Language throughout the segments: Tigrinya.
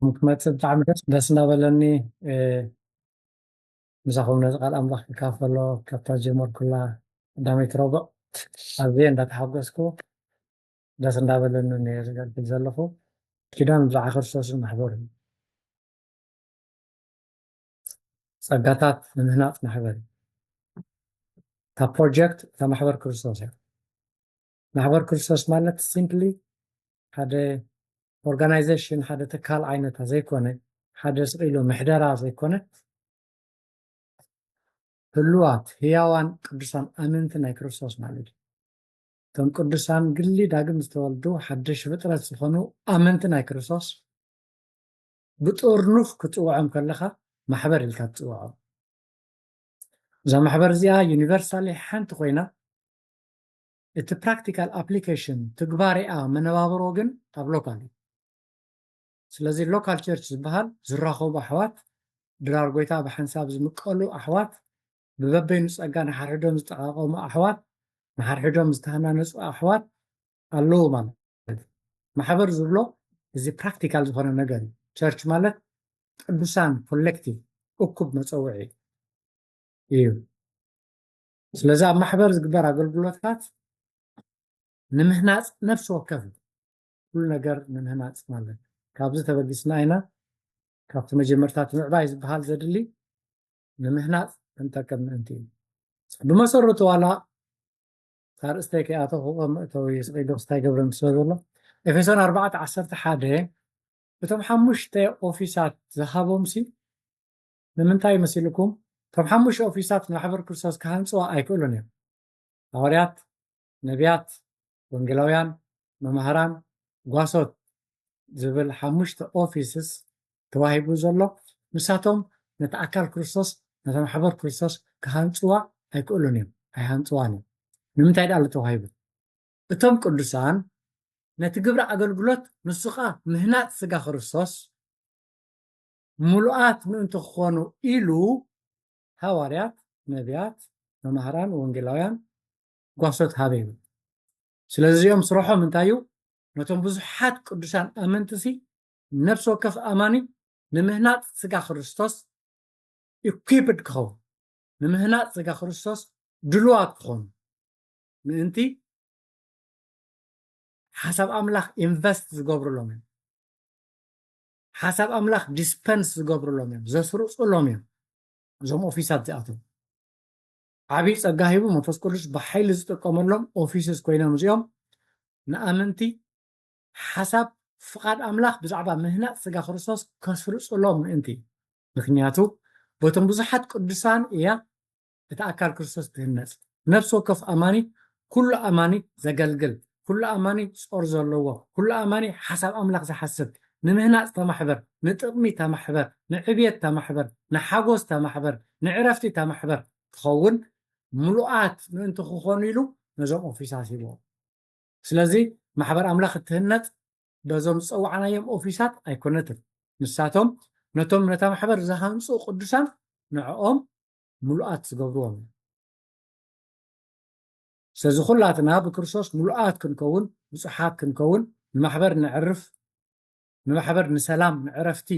ክትመፅእ ብጣዕሚ ደስ ደስ እንዳበለኒ። ምሳኹም ነዚ ቃል ኣምላኽ ክካፈሎ ካብታ ጀመርኩላ ቀዳመይቲ ረቡዕ ኣዝየ እንዳተሓጎስኩ ደስ እንዳበለኒ እየ ዘገልግል ዘለኹ። ኪዳን ብዛዕባ ክርስቶስን ማሕበሩን ጸጋታት ንምህናጽ ማሕበር እዩ። እታ ፕሮጀክት እታ ማሕበር ክርስቶስ እያ። ማሕበር ክርስቶስ ማለት ሲምፕሊ ሓደ ኦርጋናይዜሽን፣ ሓደ ትካል ዓይነታ ዘይኮነ፣ ሓደ ስቕ ኢሉ ምሕደራ ዘይኮነ፣ ህሉዋት ህያዋን ቅዱሳን ኣመንቲ ናይ ክርስቶስ ማለት እዩ። እቶም ቅዱሳን ግሊ ዳግም ዝተወልዱ ሓድሽ ፍጥረት ዝኾኑ ኣመንቲ ናይ ክርስቶስ ብጥርኑፍ ክትጽውዖም ከለኻ ማሕበር ኢልካ ትጽውዖም። እዛ ማሕበር እዚኣ ዩኒቨርሳሊ ሓንቲ ኮይና እቲ ፕራክቲካል ኣፕሊኬሽን ትግባሬኣ መነባብሮ ግን ኣብ ሎካል እዩ። ስለዚ ሎካል ቸርች ዝበሃል ዝራኸቡ ኣሕዋት፣ ድራር ጎይታ ብሓንሳብ ዝምቀሉ ኣሕዋት፣ ብበበይኑ ጸጋ ንሓድሕዶም ዝጠቓቐሙ ኣሕዋት፣ ንሓድሕዶም ዝተሃናነጹ ኣሕዋት ኣለዉ ማለት እዩ። ማሕበር ዝብሎ እዚ ፕራክቲካል ዝኾነ ነገር እዩ። ቸርች ማለት ቅዱሳን ኮሌክቲቭ እኩብ መጸውዒ እዩ። ስለዚ ኣብ ማሕበር ዝግበር ኣገልግሎታት ንምህናጽ ነፍሲ ወከፍ እዩ። ኩሉ ነገር ንምህናጽ ማለት ካብዚ ተበጊስና ኢና ካብቲ መጀመርታ እቲ ምዕባይ ዝበሃል ዘድሊ ንምህናጽ ክንጠቅም ምእንቲ እዩ። ብመሰረቱ ዋላ ኣርእስተይ ከይኣተኹ መእተዊ ስቕ ኢሉ ክስታይ ገብረ ምስ ዘሎ ኤፌሶን ኣርባዕተ ዓሰርተ ሓደ እቶም ሓሙሽተ ኦፊሳት ዝሃቦምሲ ንምንታይ መሲልኩም? እቶም ሓሙሽተ ኦፊሳት ንማሕበር ክርስቶስ ክሃንጽዋ ኣይክእሉን እዮም። ሃዋርያት፣ ነቢያት፣ ወንጌላውያን፣ መማህራን፣ ጓሶት ዝብል ሓሙሽተ ኦፊስስ ተዋሂቡ ዘሎ ንሳቶም ነቲ ኣካል ክርስቶስ ነታ ማሕበር ክርስቶስ ክሃንጽዋ ኣይክእሉን እዮም፣ ኣይሃንጽዋን እዮም። ንምንታይ ደኣ ተዋሂቡ? እቶም ቅዱሳን ነቲ ግብሪ ኣገልግሎት ንሱ ኸኣ ምህናጽ ስጋ ክርስቶስ ምሉኣት ምእንቲ ክኾኑ ኢሉ ሃዋርያት፣ ነቢያት፣ መማህራን፣ ወንጌላውያን፣ ጓሶት ሃበ ይብል። ስለዚ እዚኦም ስርሖም እንታይ እዩ? ነቶም ብዙሓት ቅዱሳን ኣመንትሲ ነፍሲ ወከፍ ኣማኒ ንምህናጽ ስጋ ክርስቶስ ኢኩፕድ ክኸውን፣ ንምህናጽ ስጋ ክርስቶስ ድሉዋት ክኾኑ ምእንቲ ሓሳብ ኣምላኽ ኢንቨስት ዝገብሩሎም እዮም። ሓሳብ ኣምላኽ ዲስፐንስ ዝገብሩሎም እዮም፣ ዘስርጹሎም እዮም። እዞም ኦፊሳት እዚኣቶም ዓብዪ ጸጋ ሂቡ መንፈስ ቅዱስ ብሓይሊ ዝጥቀመሎም ኦፊስስ ኮይኖም እዚኦም ንኣመንቲ ሓሳብ ፍቓድ ኣምላኽ ብዛዕባ ምህናጽ ስጋ ክርስቶስ ከስርጹሎም ምእንቲ። ምኽንያቱ በቶም ብዙሓት ቅዱሳን እያ እቲ ኣካል ክርስቶስ ትህነጽ። ነፍሲ ወከፍ ኣማኒ ኩሉ ኣማኒ ዘገልግል፣ ኩሉ ኣማኒ ጾር ዘለዎ፣ ኩሉ ኣማኒ ሓሳብ ኣምላኽ ዝሓስብ፣ ንምህናጽ ተማሕበር፣ ንጥቕሚ ተማሕበር፣ ንዕብየት ተማሕበር፣ ንሓጎስ ተማሕበር፣ ንዕረፍቲ ተማሕበር ክኸውን ምሉኣት ምእንቲ ክኾኑ ኢሉ ነዞም ኦፊሳት ሂብዎም። ስለዚ ማሕበር ኣምላኽ እትህነጽ በዞም ዝጸዋዕናዮም ኦፊሳት ኣይኮነትን። ንሳቶም ነቶም ነታ ማሕበር ዝሃንጹ ቅዱሳን ንዕኦም ምሉኣት ዝገብርዎም እዮም። ስለዚ ኩላትና ብክርስቶስ ምሉኣት ክንከውን፣ ብጹሓት ክንከውን፣ ንማሕበር ነዕርፍ፣ ንማሕበር ንሰላም፣ ንዕረፍቲ፣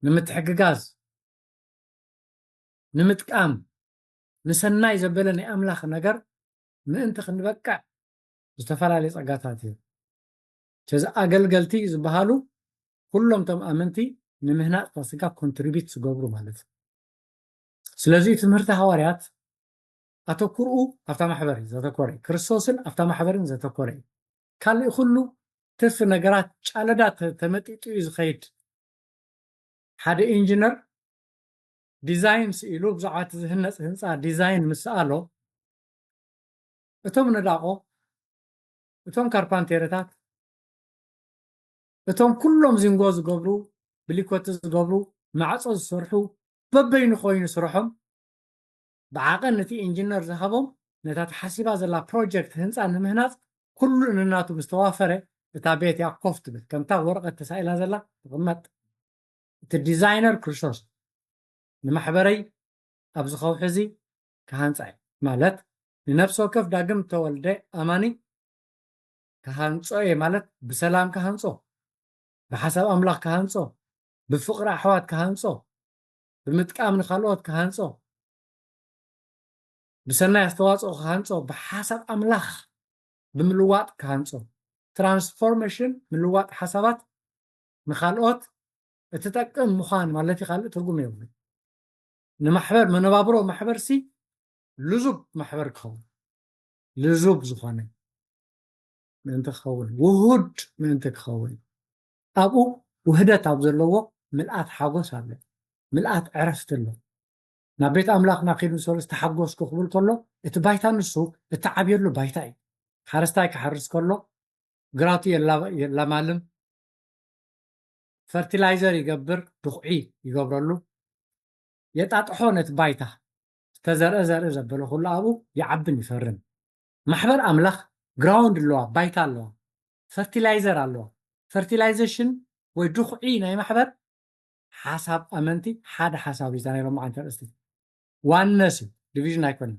ንምትሕግጋዝ፣ ንምጥቃም፣ ንሰናይ ዘበለ ናይ ኣምላኽ ነገር ምእንቲ ክንበቅዕ ዝተፈላለዩ ጸጋታት እዩ። ስለዚ ኣገልገልቲ ዝበሃሉ ኩሎም ቶም ኣመንቲ ንምህናጽ ፋሲካ ኮንትሪቢት ዝገብሩ ማለት እዩ። ስለዚ ትምህርቲ ሃዋርያት ኣተኩርኡ ኣብታ ማሕበር እዩ ዘተኮረ፣ ክርስቶስን ኣብታ ማሕበርን ዘተኮረ እዩ። ካልእ ኩሉ ትርፊ ነገራት ጫለዳ ተ- ተመጢጡ እዩ ዝኸይድ። ሓደ ኢንጂነር ዲዛይን ስኢሉ ብዛዕባ እቲ ዝህነጽ ህንፃ ዲዛይን ምስ ሰኣሎ እቶም ነዳቆ፣ እቶም ካርፓንቴርታት፣ እቶም ኩሎም ዚንጎ ዝገብሩ፣ ብሊኮቲ ዝገብሩ፣ ማዕጾ ዝሰርሑ በበይኑ ኮይኑ ስርሖም ብዓቐን ነቲ ኢንጂነር ዝሃቦም ነታ ተሓሲባ ዘላ ፕሮጀክት ህንፃ ንምህናፅ ኩሉ እንናቱ ምስ ተዋፈረ እታ ቤት እያ ኮፍ ትብል፣ ከምታ ወረቐት ተሳኢላ ዘላ ትቕመጥ። እቲ ዲዛይነር ክርስቶስ ንማሕበረይ ኣብዚ ከውሒ እዚ ክሃንፃ እየ ማለት ንነፍሲ ወከፍ ዳግም ተወልደ ኣማኒ ክሃንፆ እየ ማለት ብሰላም ክሃንፆ ብሓሳብ ኣምላኽ ክሃንጾ፣ ብፍቕሪ ኣሕዋት ክሃንጾ፣ ብምጥቃም ንኻልኦት ክሃንጾ፣ ብሰናይ ኣስተዋጽኦ ክሃንጾ፣ ብሓሳብ ኣምላኽ ብምልዋጥ ክሃንጾ። ትራንስፎርሜሽን፣ ምልዋጥ ሓሳባት ንኻልኦት እትጠቅም ምዃን ማለት እዩ፣ ካልእ ትርጉም የብሉን። ንማሕበር፣ መነባብሮ ማሕበርሲ ልዙብ ማሕበር ክኸውን፣ ልዙብ ዝኾነ ምእንቲ ክኸውን፣ ውሁድ ምእንቲ ክኸውን፣ ኣብኡ ውህደት ኣብ ዘለዎ ምልኣት ሓጎስ ኣሎ፣ ምልኣት ዕረፍቲ ኣሎ። ናብ ቤት ኣምላኽ ናኺዱ ንሰሉ ዝተሓጎስኩ ክብል ከሎ፣ እቲ ባይታ ንሱ እተዓብየሉ ባይታ እዩ። ሓረስታይ ክሓርስ ከሎ፣ ግራቱ የላ-፣ የላማልም፣ ፈርቲላይዘር ይገብር፣ ድኹዒ ይገብረሉ፣ የጣጥሖ ነቲ ባይታ፣ ዝተዘርአ ዘርኢ ዘበለ ኩሉ ኣብኡ ይዓብን ይፈርን። ማሕበር ኣምላኽ ግራውንድ ኣለዋ፣ ባይታ ኣለዋ፣ ፈርቲላይዘር ኣለዋ። ፈርቲላይዜሽን ወይ ድኹዒ ናይ ማሕበር ሓሳብ ኣመንቲ ሓደ ሓሳብ እዩ። እዛ ናይ ሎማዓንቲ ኣርእስቲ ዋንነስ እዩ፣ ዲቪዥን ኣይኮነን።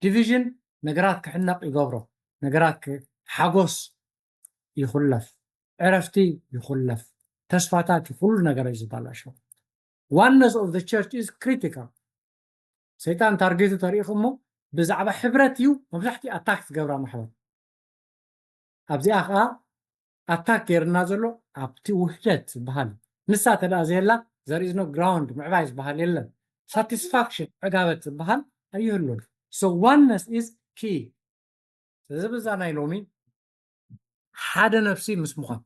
ዲቪዥን ነገራት ክሕነቕ ይገብሮ፣ ነገራት ክ-፣ ሓጎስ ይኹለፍ፣ ዕረፍቲ ይኹለፍ፣ ተስፋታት፣ ኩሉ ነገር እዩ ዝበላሾ። ዋንነስ ኦፍ ዘ ቸርች ኢዝ ክሪቲካል። ሰይጣን ታርጌቱ ተሪኢኹ እሞ ብዛዕባ ሕብረት እዩ መብዛሕትኡ ኣታክ ዝገብራ ማሕበር። ኣብዚኣ ኸዓ ኣታክ ገይርና ዘሎ ኣብቲ ውህደት ዝበሃል፣ ንሳ ተደኣ ዘየላ፣ there is no ground፣ ምዕባይ ዝበሃል የለን። ሳቲስፋክሽን፣ ዕጋበት ዝበሃል ኣይህሉን። So oneness is key። ስለዚ ብዛ ናይ ሎሚ ሓደ ነፍሲ ምስ ምዃን፣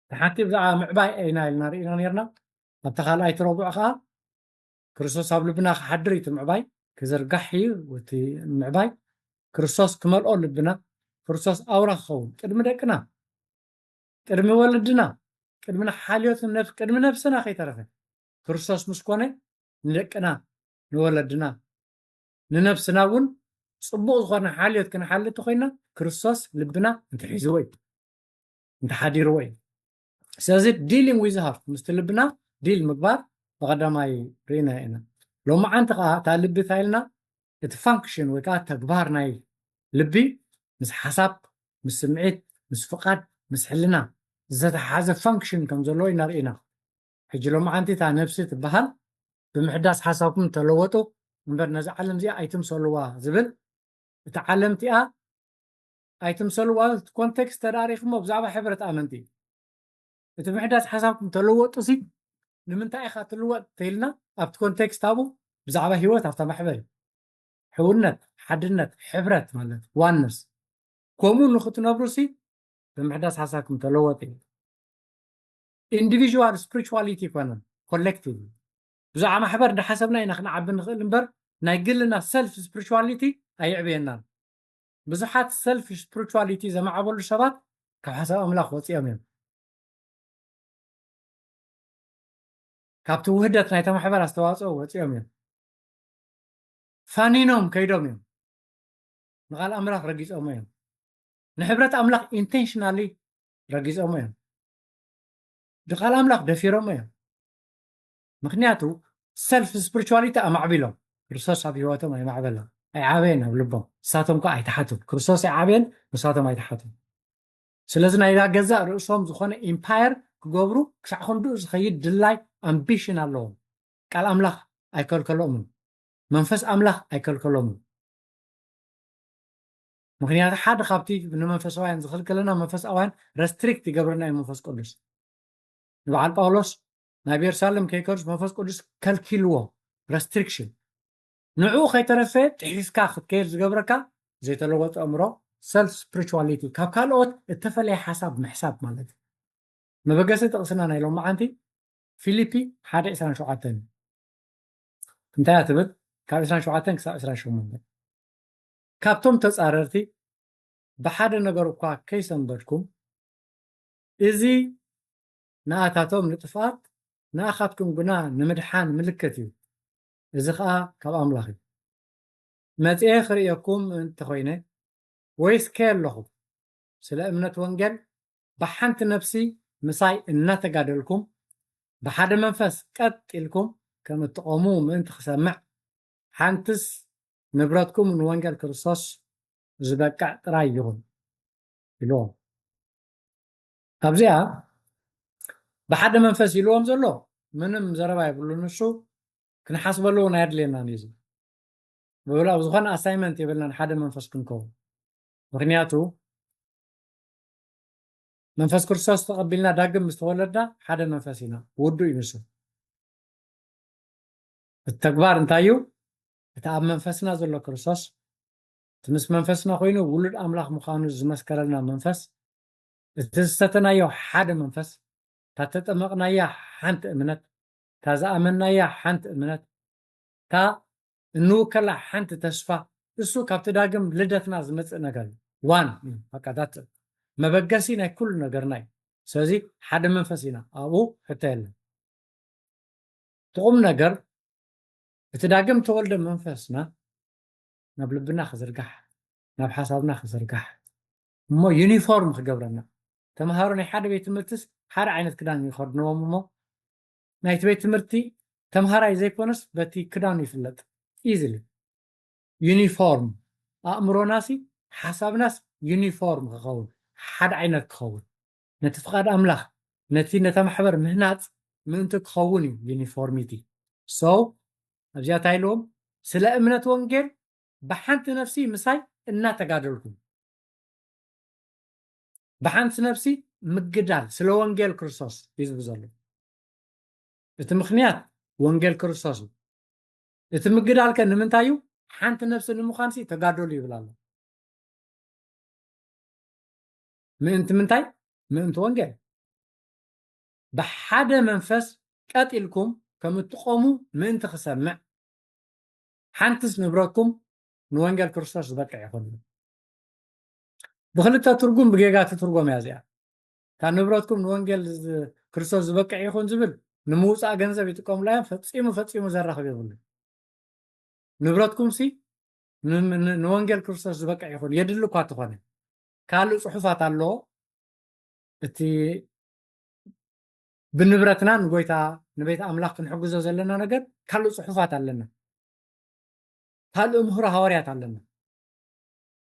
እቲ ሓንቲ ብዛዕባ ምዕባይ ኢና ኢልና ርኢና ነርና። ኣብታ ካልኣይቲ ረቡዕ ኸዓ ክርስቶስ ኣብ ልብና ክሓድር እዩ፣ እቲ ምዕባይ ክዝርጋሕ እዩ። እቲ ምዕባይ ክርስቶስ ክመልኦ ልብና፣ ክርስቶስ ኣውራ ክኸውን ቅድሚ ደቅና፣ ቅድሚ ወለድና፣ ቅድሚ ሓልዮት ነፍ-፣ ቅድሚ ነፍስና ከይተረፈ ክርስቶስ ምስ ኮነ ንደቅና፣ ንወለድና፣ ንነፍስና እውን ጽቡቕ ዝኾነ ሓልዮት ክንሓሊ እንተኾይና ክርስቶስ ልብና እንተሒዝዎ እዩ፣ እንተሓዲርዎ እዩ። ስለዚ ዲሊንግ ዊዝ ሃርት፣ ምስቲ ልብና ዲል ምግባር ብቐዳማይ ርኢና ኢና። ሎማዓንቲ ኸዓ እታ ልቢ እንታይ ኢልና፣ እቲ ፋንክሽን ወይ ከዓ ተግባር ናይ ልቢ ምስ ሓሳብ፣ ምስ ስምዒት፣ ምስ ፍቓድ፣ ምስ ሕልና ዝተተሓሓዘ ፋንክሽን ከም ዘለዎ ኢና ርኢና። ሕጂ ሎማዓንቲ እታ ነፍሲ ትበሃል ብምሕዳስ ሓሳብኩም ተለወጡ እምበር ነዛ ዓለም እዚኣ ኣይትምሰልዋ ዝብል፣ እታ ዓለም እቲኣ ኣይትምሰልዋ፣ እቲ ኮንቴክስት ተዳሪኽሞ ብዛዕባ ሕብረት ኣመንቲ እዩ። እቲ ምሕዳስ ሓሳብኩም ተለወጡ ሲ ንምንታይ ኢኻ ትልወጥ ተይልና ኣብቲ ኮንቴክስት ኣብኡ ብዛዕባ ህይወት ኣብታ ማሕበር እዩ። ሕውነት፣ ሓድነት፣ ሕብረት ማለት ዋንነስ። ከምኡ ንኽትነብሩ ሲ ብምሕዳስ ሓሳብኩም ተለወጡ እዩ። ኢንዲቪዥዋል ስፒሪቹዋሊቲ ይኮነን፣ ኮሌክቲቭ። ብዛዕባ ማሕበር እንዳሓሰብና ኢና ክንዓቢ ንኽእል እምበር ናይ ግልና ሰልፍ ስፒሪቹዋሊቲ ኣየዕብየናን። ብዙሓት ሰልፍ ስፒሪቹዋሊቲ ዘማዕበሉ ሰባት ካብ ሓሳብ ኣምላኽ ወፂኦም እዮም። ካብቲ ውህደት ናይታ ማሕበር ኣስተዋፅኦ ወፂኦም እዮም። ፋኒኖም ከይዶም እዮም። ንቓል ኣምላኽ ረጊፆሞ እዮም። ንሕብረት ኣምላኽ ኢንቴንሽናሊ ረጊፆሞ እዮም። ንቓል ኣምላኽ ደፊሮሞ እዮም። ምክንያቱ ሰልፍ ስፒሪቹዋሊቲ ኣማዕቢሎም፣ ክርስቶስ ኣብ ህይወቶም ኣይማዕበሎም፣ ኣይዓበየን ኣብ ልቦም። ንሳቶም ከ ኣይተሓቱን። ክርስቶስ ኣይዓበየን፣ ንሳቶም ኣይተሓቱን። ስለዚ ናይ ገዛእ ርእሶም ዝኾነ ኢምፓየር ክገብሩ ክሳዕ ክንድኡ ዝኸይድ ድላይ ኣምቢሽን ኣለዎም። ቃል ኣምላኽ ኣይከልከሎምን፣ መንፈስ ኣምላኽ ኣይከልከሎምን። ምክንያቱ ሓደ ካብቲ ንመንፈሳውያን ዝኽልክለና መንፈሳውያን ረስትሪክት ይገብረና እዩ መንፈስ ቅዱስ። ንበዓል ጳውሎስ ናብ የሩሳሌም ከይከዱስ መንፈስ ቅዱስ ከልኪልዎ፣ ረስትሪክሽን። ንዕኡ ከይተረፈ ጥሒስካ ክትከይድ ዝገብረካ ዘይተለወጠ ኣእምሮ፣ ሰልፍ ስፒሪቹዋሊቲ፣ ካብ ካልኦት እተፈለየ ሓሳብ ምሕሳብ ማለት እዩ። መበገሲ ጥቕስና ናይ ሎማዓንቲ ፊሊፒ ሓደ ዕስራን ሸውዓተን እዩ። እንታይ እያ ትብል? ካብ ዕስራን ሸውዓተን ክሳብ ዕስራን ሸሞንተን። ካብቶም ተጻረርቲ ብሓደ ነገር እኳ ከይሰንበድኩም፣ እዚ ንኣታቶም ንጥፍኣት፣ ንኣኻትኩም ግና ንምድሓን ምልክት እዩ። እዚ ኸኣ ካብ ኣምላኽ እዩ። መጺኤ ክርእየኩም እንተኾይነ፣ ወይስ ከየለኹ፣ ስለ እምነት ወንጌል ብሓንቲ ነፍሲ ምሳይ እናተጋደልኩም፣ ብሓደ መንፈስ ቀጥ ኢልኩም ከም እትቖሙ ምእንቲ ክሰምዕ፣ ሓንትስ ንብረትኩም ንወንጌል ክርስቶስ ዝበቅዕ ጥራይ ይኹን ኢልዎም። ኣብዚኣ ብሓደ መንፈስ ኢልዎም ዘሎ ምንም ዘረባ የብሉን። ንሱ ክንሓስበሉ እውን ኣየድልየናን እዩ። እዚ ብብላ ዝኾነ ኣሳይመንት የብልናን ሓደ መንፈስ ክንከውን። ምክንያቱ መንፈስ ክርስቶስ ተቐቢልና ዳግም ምስ ተወለድና ሓደ መንፈስ ኢና። ውዱ እዩ ንሱ። እቲ ተግባር እንታይ እዩ? እቲ ኣብ መንፈስና ዘሎ ክርስቶስ፣ እቲ ምስ መንፈስና ኮይኑ ውሉድ ኣምላኽ ምዃኑ ዝመስከረልና መንፈስ፣ እቲ ዝሰተናዮ ሓደ መንፈስ፣ እታ ተጠመቕናያ ሓንቲ እምነት፣ እታ ዝኣመንናያ ሓንቲ እምነት፣ እታ እንውከላ ሓንቲ ተስፋ፣ እሱ ካብቲ ዳግም ልደትና ዝመጽእ ነገር እዩ። ዋን እዩ። በቃ ዳት መበገሲ ናይ ኩሉ ነገርና እዩ። ስለዚ ሓደ መንፈስ ኢና፣ ኣብኡ ሕቶ የለን። እቲ ቁም ነገር እቲ ዳግም ተወልደ መንፈስና ናብ ልብና ክዝርጋሕ፣ ናብ ሓሳብና ክዝርጋሕ እሞ ዩኒፎርም ክገብረና። ተምሃሮ ናይ ሓደ ቤት ትምህርትስ ሓደ ዓይነት ክዳን ይኸድንዎም እሞ ናይቲ ቤት ትምህርቲ ተምሃራይ ዘይኮነስ በቲ ክዳኑ ይፍለጥ። ኢዝሊ ዩኒፎርም ኣእምሮናሲ ሓሳብናስ ዩኒፎርም ክኸውን፣ ሓደ ዓይነት ክኸውን፣ ነቲ ፍቓድ ኣምላኽ ነቲ ነታ ማሕበር ምህናጽ ምእንቲ ክኸውን እዩ ዩኒፎርሚቲ። So ኣብዚኣ እንታይ ኢልዎም? ስለ እምነት ወንጌል ብሓንቲ ነፍሲ ምሳይ እናተጋደልኩም፣ ብሓንቲ ነፍሲ ምግዳል ስለ ወንጌል ክርስቶስ እዩ ዝብል ዘሎ። እቲ ምኽንያት ወንጌል ክርስቶስ እዩ። እቲ ምግዳልከ ንምንታይ እዩ? ሓንቲ ነፍሲ ንምዃንሲ ተጋደሉ ይብል ኣሎ። ምእንቲ ምንታይ? ምእንቲ ወንጌል። ብሓደ መንፈስ ቀጥ ኢልኩም ከም እትቆሙ ምእንቲ ክሰምዕ፣ ሓንትስ ንብረትኩም ንወንጌል ክርስቶስ ዝበቅዕ ይኹን። ብክልተ ትርጉም ብጌጋ ትትርጎም እያ እዚኣ። እታ ንብረትኩም ንወንጌል ዝ- ክርስቶስ ዝበቅዕ ይኹን ዝብል ንምውፃእ ገንዘብ ይጥቀሙላ እዮም። ፈፂሙ ፈፂሙ ዘራኽብ የብሉ። ንብረትኩም ሲ ን- ን- ንወንጌል ክርስቶስ ዝበቅዕ ይኹን የድሊ እኳ ተኾነ ካልእ ፅሑፋት ኣለዎ። እቲ ብንብረትና ንጎይታ ንቤት ኣምላኽ ክንሕግዞ ዘለና ነገር ካልእ ፅሑፋት ኣለና። ካልእ ምህሮ ሃዋርያት ኣለና።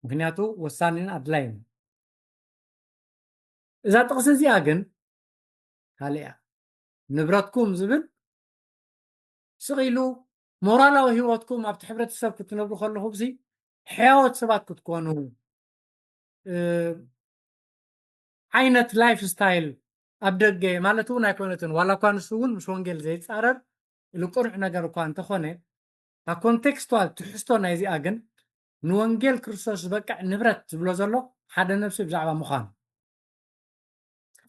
ምክንያቱ ወሳኒን ኣድላይን። እዛ ጥቕሲ እዚኣ ግን ካልእ እያ። ንብረትኩም ዝብል ስቕ ኢሉ ሞራላዊ ህይወትኩም ኣብቲ ሕብረተሰብ ክትነብሩ ከለኹም ሲ ሕያዎት ሰባት ክትኮኑ እ፣ ዓይነት ላይፍ ስታይል ኣብ ደገ ማለት እውን ኣይኮነትን። ዋላ እኳ ንሱ እውን ምስ ወንጌል ዘይፃረር ኢሉ ቅኑዕ ነገር እኳ እንተኾነ እታ ኮንቴክስቱዋል ትሕዝቶ ናይዚኣ ግን ንወንጌል ክርስቶስ ዝበቅዕ ንብረት ዝብሎ ዘሎ ሓደ ነፍሲ ብዛዕባ ምዃኑ።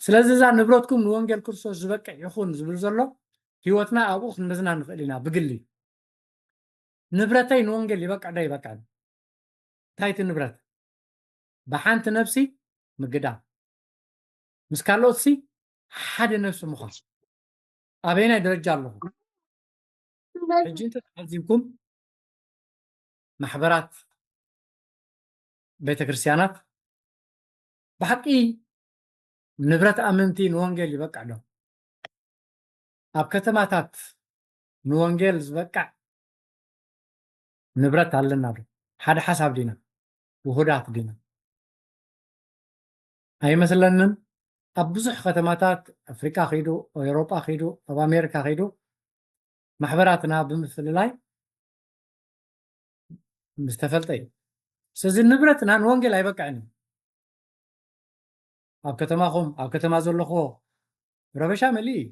ስለዚ እዛ ንብረትኩም ንወንጌል ክርስቶስ ዝበቅዕ ይኹን ዝብል ዘሎ ህይወትና ኣብኡ ክንመዝና ንኽእል ኢና። ብግሊ ንብረተይ ንወንጌል ይበቅዕ ዶ ይበቅዕ? እንታይ እቲ ንብረት? ብሓንቲ ነፍሲ ምግዳል፣ ምስ ካልኦትሲ ሓደ ነፍሲ ምዃን። ኣበየናይ ደረጃ ኣለኹ? ሕጂ እንተተዓዚብኩም ማሕበራት፣ ቤተክርስትያናት ብሓቂ ንብረት ኣመንቲ ንወንጌል ይበቅዕ ዶ? ኣብ ከተማታት ንወንጌል ዝበቅዕ ንብረት ኣለና ዶ? ሓደ ሓሳብ ዲና? ውሁዳት ዲና? ኣይመስለንን። ኣብ ብዙሕ ከተማታት ኣፍሪቃ ኺዱ፣ ኤውሮጳ ኺዱ፣ ኣብ ኣሜሪካ ኺዱ ማሕበራትና ብምፍልላይ ምስ ተፈልጠ እዩ። ስለዚ ንብረትና ንወንጌል ኣይበቅዕን እዩ። ኣብ ከተማኹም ኣብ ከተማ ዘለኹዎ ረበሻ መሊእ እዩ።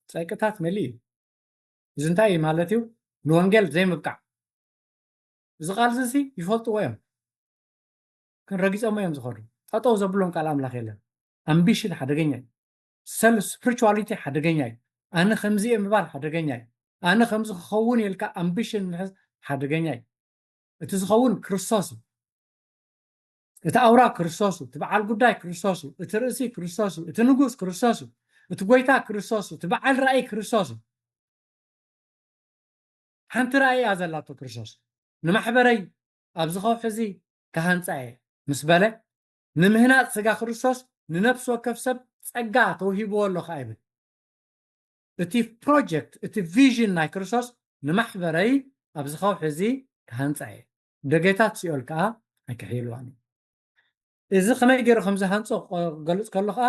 ጸቅታት መሊእ እዩ። እዚ እንታይ እዩ ማለት እዩ? ንወንጌል ዘይምብቃዕ። እዚ ቃል እዚ ይፈልጥዎ እዮም። ግን ረጊጾሞ እዮም ዝኸዱ። ጠጠው ዘብሎም ቃል ኣምላኽ የለን። ኣምቢሽን ሓደገኛ እዩ። ሰልፍ ስፕሪቹዋሊቲ ሓደገኛ እዩ። ኣነ ከምዚ እየ ምባል ሓደገኛ እዩ። ኣነ ከምዚ ክኸውን ኢልካ ኣምቢሽን ምሕዝ ሓደገኛ እዩ። እቲ ዝኸውን ክርስቶስ እዩ። እቲ ኣውራ ክርስቶስ እዩ። እቲ በዓል ጉዳይ ክርስቶስ እዩ። እቲ ርእሲ ክርስቶስ እዩ። እቲ ንጉስ ክርስቶስ እዩ። እቲ ጎይታ ክርስቶስ እዩ። እቲ በዓል ራእይ ክርስቶስ እዩ። ሓንቲ ራእይ እያ ዘላቶ ክርስቶስ። ንማሕበረይ ኣብዚ ከውሒ እዚ ክሃንፃ እየ ምስ በለ ንምህናፅ ስጋ ክርስቶስ ንነፍሲ ወከፍ ሰብ ፀጋ ተውሂብዎ ኣሎ ከዓ ይብል። እቲ ፕሮጀክት እቲ ቪዥን ናይ ክርስቶስ ንማሕበረይ ኣብዚ ከውሒ እዚ ክሃንፃ እየ፣ ደጌታት ሲኦል ከዓ ኣይክሕይልዋን እዩ። እዚ ከመይ ገይሩ ከም ዝሃንፆ ክገልፅ ከሎ ከዓ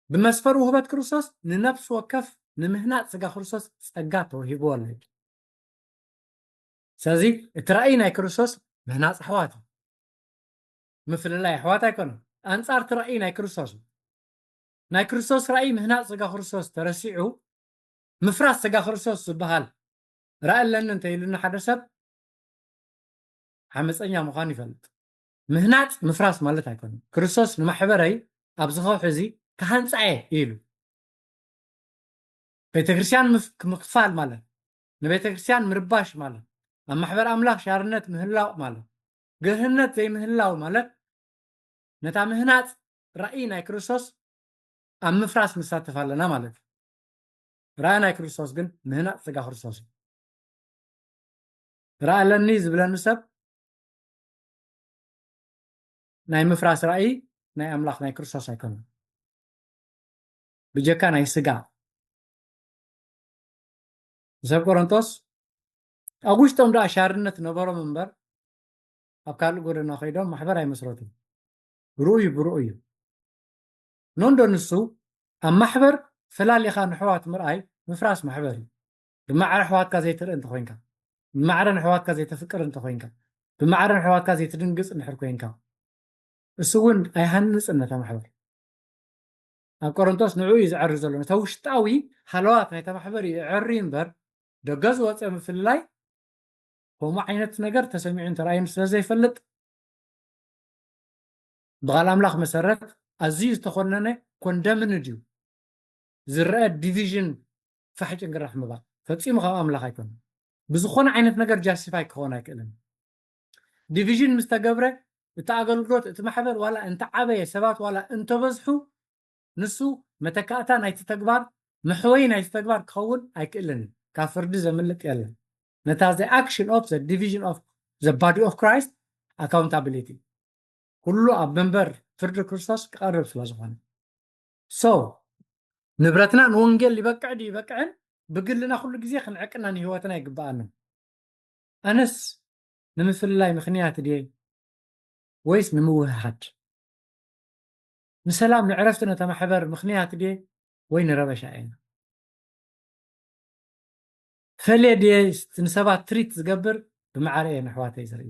ብመስፈር ውህበት ክርስቶስ ንነፍሲ ወከፍ ንምህናፅ ስጋ ክርስቶስ ጸጋ ተወሂብዎ ኣሎ። ስለዚ እቲ ራእይ ናይ ክርስቶስ ምህናፅ ኣሕዋት እዩ። ምፍልላይ ኣሕዋት ኣይኮነን። ኣንጻር እቲ ራእይ ናይ ክርስቶስ እዩ። ናይ ክርስቶስ ራእይ ምህናፅ ስጋ ክርስቶስ ተረሲዑ ምፍራስ ስጋ ክርስቶስ ዝበሃል ራእይ ኣለኒ እንተ ኢሉኒ ሓደ ሰብ ዓመፀኛ ምዃኑ ይፈልጥ። ምህናፅ ምፍራስ ማለት ኣይኮነን። ክርስቶስ ንማሕበረይ ኣብዚ ከውሒ እዚ ክሃንፃ እየ ኢሉ። ቤተክርስትያን ምፍ- ምክፋል ማለት ንቤተክርስትያን ምርባሽ ማለት ኣብ ማሕበር ኣምላኽ ሻርነት ምህላው ማለት ግርህነት ዘይምህላው ማለት ነታ ምህናፅ ራእይ ናይ ክርስቶስ ኣብ ምፍራስ ንሳተፍ ኣለና ማለት እዩ። ራእይ ናይ ክርስቶስ ግን ምህናፅ ስጋ ክርስቶስ እዩ። ራእይ ኣለኒ ዝብለኒ ሰብ ናይ ምፍራስ ራእይ ናይ ኣምላኽ ናይ ክርስቶስ ኣይኮነን። ብጀካ ናይ ስጋ ሰብ ቆሮንቶስ ኣብ ውሽጦም ደኣ ሻርነት ነበሮም እምበር ኣብ ካልእ ጎደና ከይዶም ማሕበር ኣይመስረቱን። ርኡይ ብርኡ እዩ። ኖንዶ ንሱ ኣብ ማሕበር ፈላሊኻ ንሕዋት ምርኣይ ምፍራስ ማሕበር እዩ። ብማዕረ ኣሕዋትካ ዘይትርኢ እንተኮይንካ፣ ብማዕረ ንኣሕዋትካ ዘይተፍቅር እንተኮይንካ፣ ብማዕረ ንኣሕዋትካ ዘይትድንግጽ እንድሕር ኮይንካ፣ እሱ እውን ኣይሃንጽን ነታ ማሕበር። ኣብ ቆሮንቶስ ንዕኡ እዩ ዝዐሪ ዘሎ። ነታ ውሽጣዊ ሃለዋት ናይታ ማሕበር እዩ ይዐሪ እምበር ደገ ዝወፀ ምፍልላይ ከምኡ ዓይነት ነገር ተሰሚዑ እንተረኣዩን ስለ ዘይፈልጥ ብቓል ኣምላኽ መሰረት ኣዝዩ ዝተኾነነ ኮንደምንድ እዩ ዝረአ ዲቪዥን ፋሕ ጭንግራሕ ምባል ፈጺሙ ካብ ኣምላኽ ኣይኮነን። ብዝኾነ ዓይነት ነገር ጃስቲፋይ ክኸውን ኣይክእልን። ዲቪዥን ምስ ተገብረ እቲ ኣገልግሎት እቲ ማሕበር ዋላ እንተዓበየ ሰባት ዋላ እንተበዝሑ ንሱ መተካእታ ናይቲ ተግባር መሕወይ ናይቲ ተግባር ክኸውን ኣይክእልን እዩ። ካብ ፍርዲ ዘምልጥ የለን። ነታ the action of the division of the body of Christ accountability ኩሉ ኣብ መንበር ፍርዲ ክርስቶስ ክቐርብ ስለ ዝኾነ so ንብረትና ንወንጌል ይበቅዕ ድዩ ይበቅዕን ብግልና ኩሉ ግዜ ክንዕቅና ንህይወትና ይግብኣና። ኣነስ ንምፍልላይ ምኽንያት ድየ ወይስ ንምውህሃድ? ንሰላም ንዕረፍቲ ነታ ማሕበር ምኽንያት ድየ ወይ ንረበሻ እየ? ፈልየ ድየ ንሰባት ትሪት ዝገብር ብማዕረ እየ ንኣሕዋተይ ዝርኢ?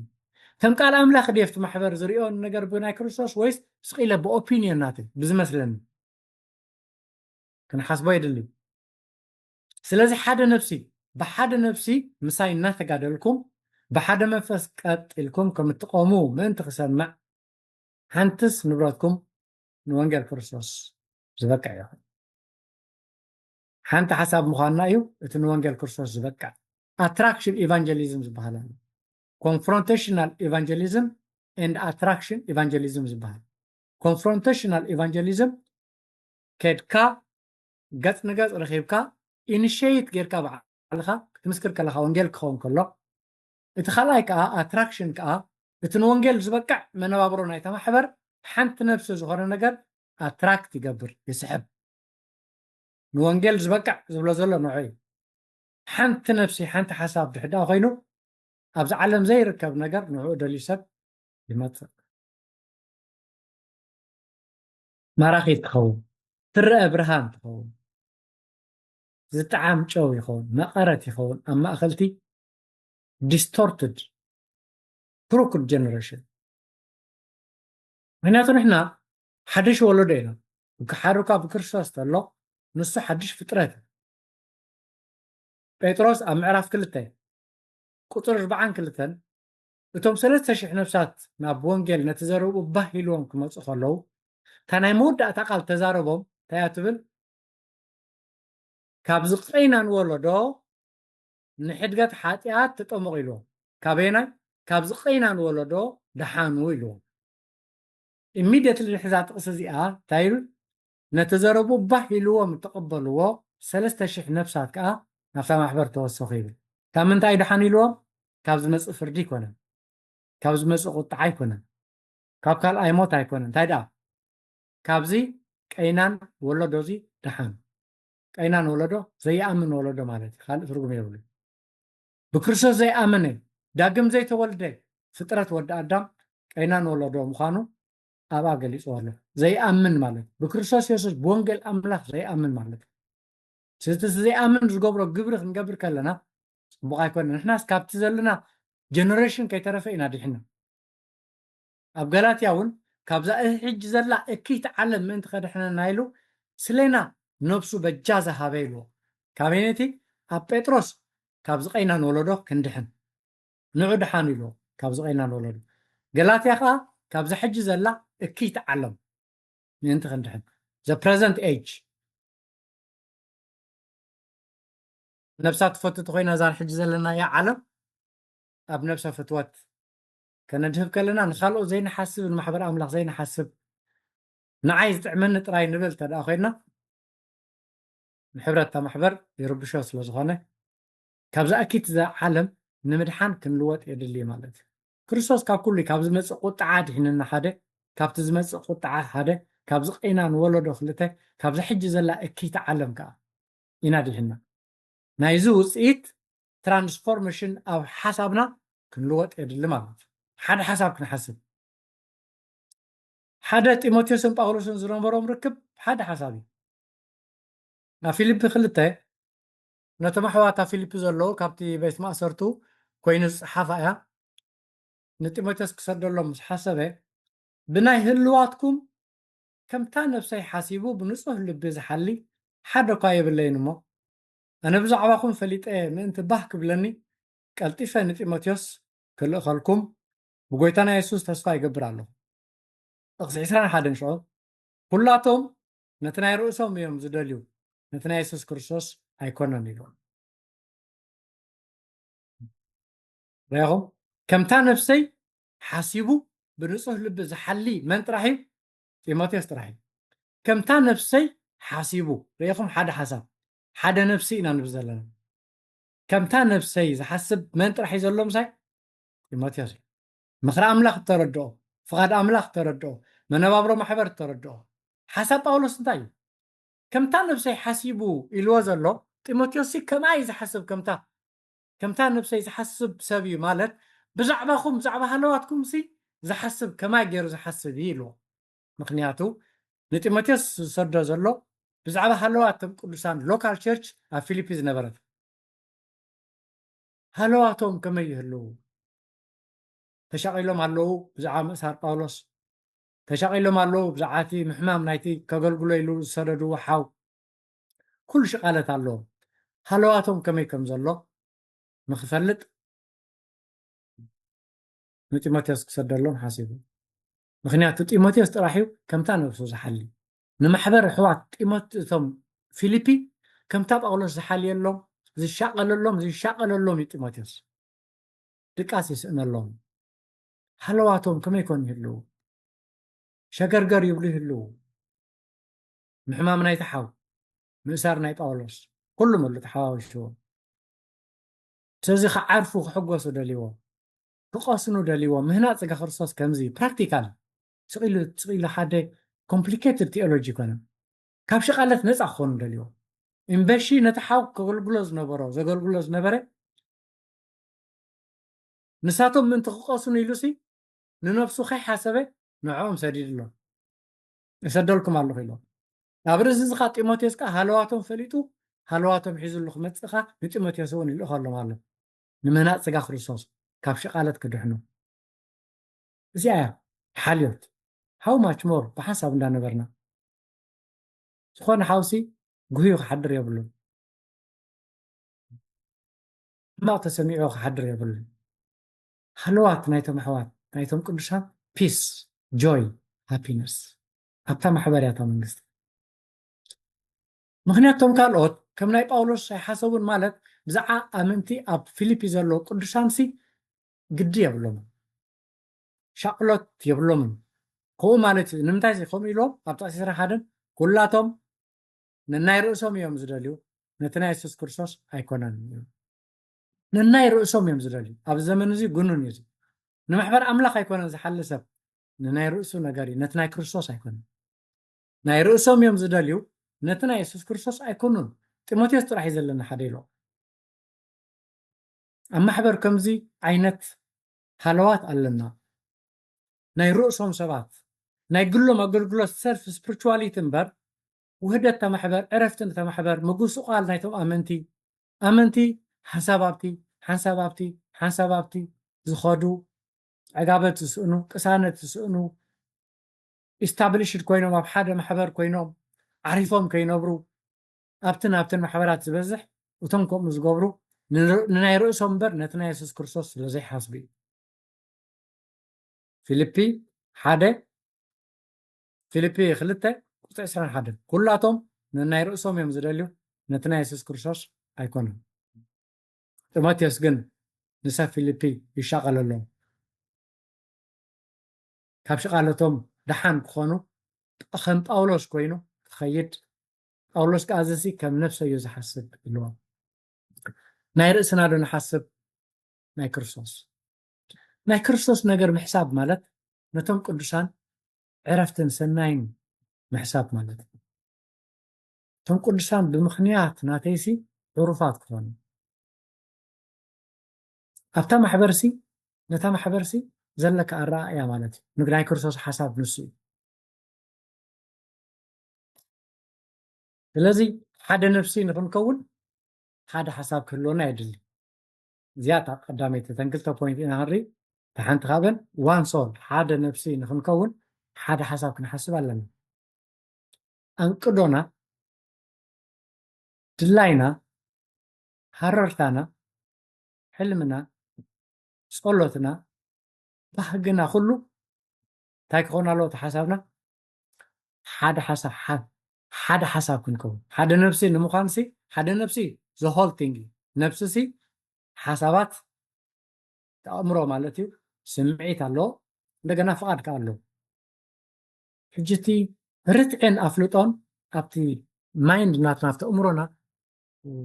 ከም ቃል ኣምላኽ ድየ ኣብቲ ማሕበር ዝሪኦ ነገር ብናይ ክርስቶስ ወይስ ስቕ ኢለ ብኦፒንዮን ናተይ ብዝመስለኒ? ክንሓስቦ የድሊ። ስለዚ ሓደ ነፍሲ ብሓደ ነፍሲ ምሳይ እናተጋደልኩም ብሓደ መንፈስ ቀጥ ኢልኩም ከም እትቆሙ ምእንቲ ክሰምዕ ሓንትስ ንብረትኩም ንወንጌል ክርስቶስ ዝበቅዕ ይኹን። ሓንቲ ሓሳብ ምዃንና እዩ እቲ ንወንጌል ክርስቶስ ዝበቅዕ። ኣትራክሽን ኢቫንጀሊዝም ዝበሃል ኣሎ። ኮንፍሮንቴሽናል ኢቫንጀሊዝም and ኣትራክሽን ኢቫንጀሊዝም ዝበሃል። ኮንፍሮንቴሽናል ኢቫንጀሊዝም ከድካ ገጽ ንገጽ ረኺብካ ኢኒሽየት ጌርካ ባዕልኻ ክትምስክር ከለኻ ወንጌል ክኸውን ከሎ እቲ ካልኣይ ከዓ ኣትራክሽን ከዓ እቲ ንወንጌል ዝበቅዕ መነባብሮ ናይታ ማሕበር ሓንቲ ነብሲ ዝኾነ ነገር ኣትራክት ይገብር ይስሕብ። ንወንጌል ዝበቅዕ ዝብሎ ዘሎ ንዑ እዩ። ሓንቲ ነብሲ ሓንቲ ሓሳብ ድሕዳ ኮይኑ ኣብዚ ዓለም ዘይርከብ ነገር ንዑ ደልዩ ሰብ ይመጽእ። ማራኺት ትኸውን፣ ትረአ ብርሃን ትኸውን፣ ዝጠዓም ጨው ይኸውን፣ መቐረት ይኸውን ኣብ ማእኸልቲ ዲስቶርትድ ክሩክድ ጀነሬሽን። ምክንያቱ ንሕና ሓድሽ ወለዶ ኢና። ክሓዱካ ብክርስቶስ ተሎ ንሱ ሓድሽ ፍጥረት እዩ። ጴጥሮስ ኣብ ምዕራፍ ክልተ ቁፅሪ ኣርባዓን ክልተን እቶም ሰለስተ ሽሕ ነፍሳት ናብ ወንጌል ነቲ ዘረብኡ ባህ ኢልዎም ክመፁ ከለዉ እታ ናይ መወዳእታ ቃል ተዛረቦም እንታይ እያ ትብል? ካብዚ ቀይናን ወለዶ ንሕድገት ሓጢኣት ተጠመቑ ኢልዎም። ካበየናይ? ካብዚ ቀይናን ወለዶ ደሓኑ ኢልዎም። ኢሚድየትሊ ንሕዛ ጥቕሲ እዚኣ እንታይ ኢሉ? ነቲ ዘረቡ ባህ ኢልዎም እተቐበልዎ ሰለስተ ሽሕ ነፍሳት ከኣ ናብታ ማሕበር ተወሰኹ ይብል። ካብ ምንታይ ደሓኑ ኢልዎም? ካብ ዝመጽእ ፍርዲ ኣይኮነን፣ ካብ ዝመጽእ ቁጥዓ ኣይኮነን፣ ካብ ካልኣይ ሞት ኣይኮነን። እንታይ ደኣ? ካብዚ ቀይናን ወለዶ እዚ ደሓኑ። ቀይናን ወለዶ ዘይኣምን ወለዶ ማለት እዩ፣ ካልእ ትርጉም የብሉ። ብክርስቶስ ዘይኣመነ ዳግም ዘይተወልደ ፍጥረት ወዲ ኣዳም ቀይናን ወለዶ ምዃኑ ኣብኣ ገሊፅዎ ኣሎ። ዘይኣምን ማለት ብክርስቶስ የሱስ ብወንጌል ኣምላኽ ዘይኣምን ማለት እዩ። ስለዚ እቲ ዘይኣምን ዝገብሮ ግብሪ ክንገብር ከለና ፅቡቕ ኣይኮነ። ንሕናስ ካብቲ ዘለና ጀነሬሽን ከይተረፈ ኢና ድሕና። ኣብ ገላትያ እውን ካብዛ እህ ሕጂ ዘላ እክይቲ ዓለም ምእንቲ ከድሕነና ኢሉ ስለና ነብሱ በጃ ዝሃበ ኢልዎ። ካበይነቲ ኣብ ጴጥሮስ ካብ ዝቐይናን ወለዶ ክንድሕን ንዑ ድሓን ኢልዎ። ካብ ዝቐይናን ወለዶ ገላትያ ከዓ ካብዛ ሕጂ ዘላ እክይቲ ዓለም ምእንቲ ክንድሕን the present age ነብሳ ትፈቱ ተኮይና እዛ ሕጂ ዘለናያ ዓለም ኣብ ነብሰ ፍትወት ከነድህብ ከለና ንካልኦት ዘይንሓስብ ንማሕበር ኣምላኽ ዘይንሓስብ ንዓይ ዝጥዕመኒ ጥራይ ንብል ተደኣ ኮይና ንሕብረት እታ ማሕበር ይርብሾ ስለ ዝኾነ ካብ ዝኣኪት እዛ ዓለም ንምድሓን ክንልወጥ የድሊ ማለት እዩ። ክርስቶስ ካብ ኩሉ ካብ ዝመፅእ ቁጥዓ ድሕንና ሓደ ካብቲ ዝመፅእ ቁጥዓ ሓደ ካብ ዝቀይና ንወለዶ ክልተ ካብዚ ሕጂ ዘላ እኪይቲ ዓለም ከዓ ኢና ድሕና ናይዚ ውፅኢት ትራንስፎርሜሽን ኣብ ሓሳብና ክንልወጥ የድሊ ማለት እዩ። ሓደ ሓሳብ ክንሓስብ ሓደ ጢሞቴዎስን ጳውሎስን ዝነበሮም ርክብ ሓደ ሓሳብ እዩ። ናብ ፊልፒ ክልተ ነቶም ኣሕዋት ኣብ ፊልፒ ዘለዉ ካብቲ ቤት ማእሰርቱ ኮይኑ ዝፀሓፋ እያ። ንጢሞቴዎስ ክሰደሎም ምስ ሓሰበ ብናይ ህልዋትኩም ከምታ ነብሰይ ሓሲቡ ብንጹህ ልቢ ዝሓሊ ሓደ እኳ የብለይን እሞ ኣነ ብዛዕባኹም ፈሊጠ ምእንቲ ባህ ክብለኒ ቀልጢፈ ንጢሞቴዎስ ክልእኸልኩም ብጎይታና የሱስ ተስፋ ይገብር ኣለኹ። ጥቕሲ ዕስራን ሓደን ሽዑ ኩላቶም ነቲ ናይ ርእሶም እዮም ዝደልዩ ነቲ ናይ የሱስ ክርስቶስ ኣይኮነን ኢሉ ሪኹም ከምታ ነብሰይ ሓሲቡ ብንጹህ ልቢ ዝሓሊ መን ጥራሕ እዩ ጢሞቴዎስ ጥራሕ እዩ ከምታ ነብሰይ ሓሲቡ ሪኹም ሓደ ሓሳብ ሓደ ነብሲ ኢና ንብል ዘለና ከምታ ነብሰይ ዝሓስብ መን ጥራሕ እዩ ዘሎ ምሳይ ጢሞቴዎስ እዩ ምኽሪ ኣምላኽ እተረድኦ ፍቓድ ኣምላኽ እተረድኦ መነባብሮ ማሕበር እተረድኦ ሓሳብ ጳውሎስ እንታይ እዩ ከምታ ነብሰይ ሓሲቡ ኢልዎ ዘሎ ጢሞቴዎስ ከምኣ እዩ ዝሓስብ ከምታ ከምታ ነብሰይ ዝሓስብ ሰብ እዩ ማለት ብዛዕባኹም ብዛዕባ ሃለዋትኩም ሲ ዝሓስብ ከማይ ገይሩ ዝሓስብ እዩ ኢልዎ ምክንያቱ ንጢሞቴዎስ ዝሰዶ ዘሎ ብዛዕባ ሃለዋት ቶም ቅዱሳን ሎካል ቸርች ኣብ ፊሊፒ ዝነበረት ሃለዋቶም ከመይ ይህልው ተሻቒሎም ኣለዉ ብዛዕባ ምእሳር ጳውሎስ ተሻቒሎም ኣለዉ ብዛዕባ እቲ ምሕማም ናይቲ ከገልግሎ ኢሉ ዝሰደድዎ ሓው ኩሉ ሽቓለት ኣለዎም ሃለዋቶም ከመይ ከም ዘሎ ንክፈልጥ ንጢሞቴዎስ ክሰደሎም ሓሲቡ ምክንያቱ ጢሞቴዎስ ጥራሕ እዩ ከምታ ነብሱ ዝሓሊ ንማሕበር ኣሕዋት ጢሞት እቶም ፊልፒ ከምታ ጳውሎስ ዝሓልየሎም ዝሻቐለሎም ዝሻቐለሎም እዩ ጢሞቴዎስ ድቃስ ይስእነሎም ሃለዋቶም ከመይ ኮን ይህልው ሸገርገር ይብሉ ይህልው ምሕማም ናይቲ ሓው ምእሳር ናይ ጳውሎስ ኩሉ መሉ ተሓዋዊስዎ ስለዚ ክዓርፉ ክሕጎሱ ደልዎ ክቐስኑ ደልዎ ምህናፅ ጋ ክርስቶስ ከምዚ ፕራክቲካል ስቕ ኢሉ ሓደ ኮምፕሊኬትድ ቴኦሎጂ ይኮነ ካብ ሸቓለት ነፃ ክኾኑ ደልዎ እምበሺ ነቲ ሓው ከገልግሎ ዝነበሮ ዘገልግሎ ዝነበረ ንሳቶም ምእንቲ ክቐስኑ ኢሉሲ ንነብሱ ከይሓሰበ ንዕኦም ሰዲድሎም እሰደልኩም ኣለኹ ኢሎም ኣብ ርእሲ እዚ ከዓ ጢሞቴዎስ ከዓ ሃለዋቶም ፈሊጡ ሃለዋቶም ሒዙሉ ክመፅእ ከዓ ንጢሞቴዎስ እውን ይልእኸሎም ኣሎ ንምህናፅ ስጋ ክርስቶስ ካብ ሸቓለት ክድሕኑ እዚኣ እያ ሓልዮት how much more ብሓንሳብ እንዳነበርና ዝኾነ ሓውሲ ጉህዩ ክሓድር የብሉን ሕማቕ ተሰሚዑ ክሓድር የብሉን ሃለዋት ናይቶም ኣሕዋት ናይቶም ቅዱሳት peace joy happiness ኣብታ ማሕበርያታ መንግስቲ ምክንያት ቶም ካልኦት ከም ናይ ጳውሎስ ኣይሓሰቡን ማለት ብዛዓ ኣምንቲ ኣብ ፊልፒ ዘለዉ ቅዱሳንሲ ግዲ የብሎምን ሻቅሎት የብሎምን ከምኡ ማለት እዩ ንምንታይ ከምኡ ኢልዎም ኣብ ጥቅሲ ስራሕ ሓደን ኩላቶም ነናይ ርእሶም እዮም ዝደልዩ ነቲ ናይ የሱስ ክርስቶስ ኣይኮነን ነናይ ርእሶም እዮም ዝደልዩ ኣብዚ ዘመን እዚ ግኑን እዩ ንማሕበር ኣምላኽ ኣይኮነን ዝሓሊ ሰብ ንናይ ርእሱ ነገር እዩ ነቲ ናይ ክርስቶስ ኣይኮነን ናይ ርእሶም እዮም ዝደልዩ ነቲ ናይ የሱስ ክርስቶስ ኣይኮኑን ጢሞቴዎስ ጥራሕ እዩ ዘለና ሓደ ኢሎ ኣብ ማሕበር ከምዚ ዓይነት ሃለዋት ኣለና ናይ ርእሶም ሰባት ናይ ግሎም ኣገልግሎት ሰልፍ ስፕሪቹዋሊቲ እምበር፣ ውህደት ተማሕበር፣ ዕረፍትን ተማሕበር፣ ምጉስቋል ናይቶም ኣመንቲ፣ ኣመንቲ ሓንሳብ ኣብቲ ሓንሳብ ኣብቲ ሓንሳብ ኣብቲ ዝኸዱ፣ ዕጋበት ዝስእኑ፣ ቅሳነት ዝስእኑ፣ ኢስታብሊሽድ ኮይኖም ኣብ ሓደ ማሕበር ኮይኖም ዓሪፎም ከይነብሩ፣ ኣብትን ኣብትን ማሕበራት ዝበዝሕ እቶም ከምኡ ዝገብሩ ንር- ንናይ ርእሶም እምበር ነቲ ናይ የሱስ ክርስቶስ ስለ ዘይሓስቡ እዩ። ፊልፒ ሓደ፣ ፊልፒ ክልተ ቁፅሪ ዕስራን ሓደን፣ ኩላቶም ንናይ ርእሶም እዮም ዝደልዩ፣ ነቲ ናይ የሱስ ክርስቶስ ኣይኮነን። ጢሞቴዎስ ግን ንሰብ ፊልፒ ይሻቐለሎም። ካብ ሽቓለቶም ደሓን ክኾኑ፣ ከም ጳውሎስ ኮይኑ ክኸይድ፣ ጳውሎስ ከኣ እዚሲ ከም ነፍሰዮ ዝሓስብ ኢልዎም። ናይ ርእስና ዶ ንሓስብ? ናይ ክርስቶስ። ናይ ክርስቶስ ነገር ምሕሳብ ማለት ነቶም ቅዱሳን ዕረፍትን ሰናይን ምሕሳብ ማለት እዩ። እቶም ቅዱሳን ብምኽንያት ናተይሲ ዕሩፋት ክኾኑ፣ ኣብታ ማሕበርሲ፣ ነታ ማሕበርሲ ዘለካ ኣረኣእያ ማለት እዩ። ንግ ናይ ክርስቶስ ሓሳብ ንሱ እዩ። ስለዚ ሓደ ነፍሲ ንኽንከውን ሓደ ሓሳብ ክህልወና የድሊ። እዚኣ እታ ቀዳመይቲ፣ እተን ክልተ ፖይንት ኢና ክንርኢ። እታ ሓንቲ ካብን ዋን ሶል፣ ሓደ ነፍሲ ንኽንከውን ሓደ ሓሳብ ክንሓስብ ኣለና። ኣንቅዶና፣ ድላይና፣ ሃረርታና፣ ሕልምና፣ ጸሎትና፣ ባህግና፣ ኩሉ እንታይ ክኸውን ኣለዎ? እቲ ሓሳብና ሓደ ሓሳብ፣ ሓደ ሓሳብ ክንከውን፣ ሓደ ነፍሲ ንምዃንሲ፣ ሓደ ነፍሲ ዘሆል ቲንግ እዩ። ነፍስሲ ሓሳባት፣ ኣእምሮ ማለት እዩ፣ ስምዒት ኣለዎ፣ እንደገና ፍቓድ ከኣ ኣለዎ። ሕጂ እቲ ርትዕን ኣፍልጦን ኣብቲ ማይንድ ናትና፣ ኣብቲ ኣእምሮና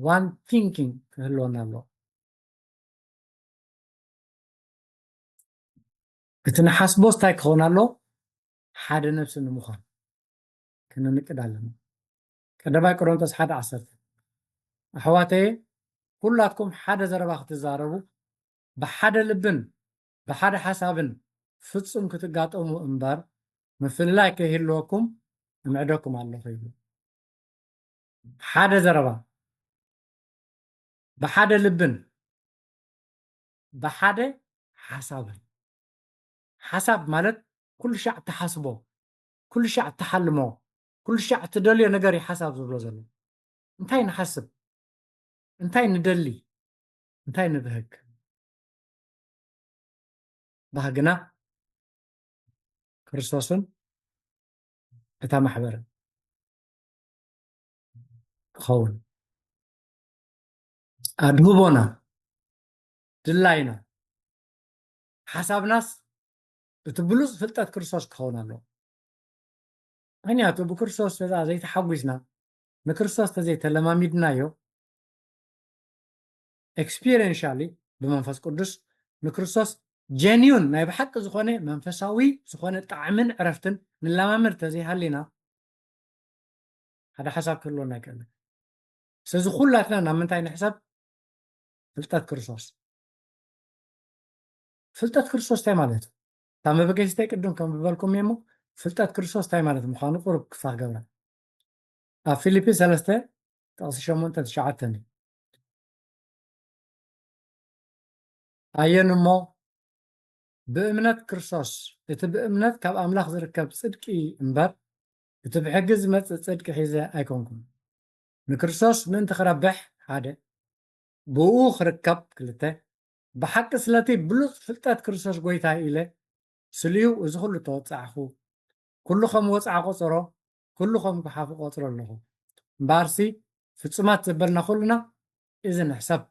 ዋን ቲንኪንግ ክህልወና ኣለዎ። እቲ ንሓስቦ እንታይ ክኸውን ኣለዎ? ሓደ ነፍሲ ንምዃን ክንንቅድ ኣለና። ቀዳማይ ቆሮንቶስ ሓደ ዓሰርተ፣ ኣሕዋተየ፣ ኩላትኩም ሓደ ዘረባ ክትዛረቡ፣ ብሓደ ልብን ብሓደ ሓሳብን ፍጹም ክትጋጠሙ እምበር፣ ምፍልላይ ከይህልወኩም እምዕደኩም ኣለኹ ይብል። ሓደ ዘረባ፣ ብሓደ ልብን ብሓደ ሓሳብን። ሓሳብ ማለት ኩሉ ሻዕ እትሓስቦ፣ ኩሉ ሻዕ እትሓልሞ፣ ኩሉ ሻዕ እትደልዮ ነገር እዩ ሓሳብ ዝብሎ ዘሎ። እንታይ ንሓስብ? እንታይ ንደሊ? እንታይ ንብህግ? ባህግና ክርስቶስን እታ ማሕበርን ክኸውን፣ ኣድህቦና፣ ድላይና፣ ሓሳብናስ እቲ ብሉጽ ፍልጠት ክርስቶስ ክኸውን ኣለዎ። ምኽንያቱ ብክርስቶስ ተዛ ዘይተሓጒስና፣ ንክርስቶስ ተዘይተለማሚድናዮ፣ ኤክስፒሪንሻሊ ብመንፈስ ቅዱስ ንክርስቶስ ጀኒዩን ናይ ብሓቂ ዝኾነ መንፈሳዊ ዝኾነ ጣዕምን ዕረፍትን ንለማመድ ተዘይሃሊና፣ ሓደ ሓሳብ ክህልወና ኣይክእልን። ስለዚ ኩላትና ናብ ምንታይ ንሕሰብ? ፍልጠት ክርስቶስ። ፍልጠት ክርስቶስ እንታይ ማለት እዩ? እታ መበገሲተይ ቅድም ከም ዝበልኩም እሞ፣ ፍልጠት ክርስቶስ እንታይ ማለት ምዃኑ ቁሩብ ክፋ ክገብራ። ኣብ ፊልፒ ሰለስተ ጥቕሲ ሸሞንተ ትሽዓተ እዩ። ኣየን እሞ ብእምነት ክርስቶስ፣ እቲ ብእምነት ካብ ኣምላኽ ዝርከብ ጽድቂ እምበር፣ እቲ ብሕጊ ዝመጽእ ጽድቂ ሒዘ ኣይኮንኩን። ንክርስቶስ ምእንቲ ክረብሕ፣ ሓደ፣ ብኡ ክርከብ፣ ክልተ፣ ብሓቂ ስለቲ ብሉጽ ፍልጠት ክርስቶስ ጐይታይ ኢለ፣ ስልዩ እዚ ኹሉ ተወጻዕኹ። ኩሉ ከም ወጽዓ ቆጸሮ፣ ኩሉ ከም ጓሓፍ ቆጽሮ ኣለኹ። እምበኣርሲ ፍጹማት ዘበልና ኩልና እዚ ንሕሰብ።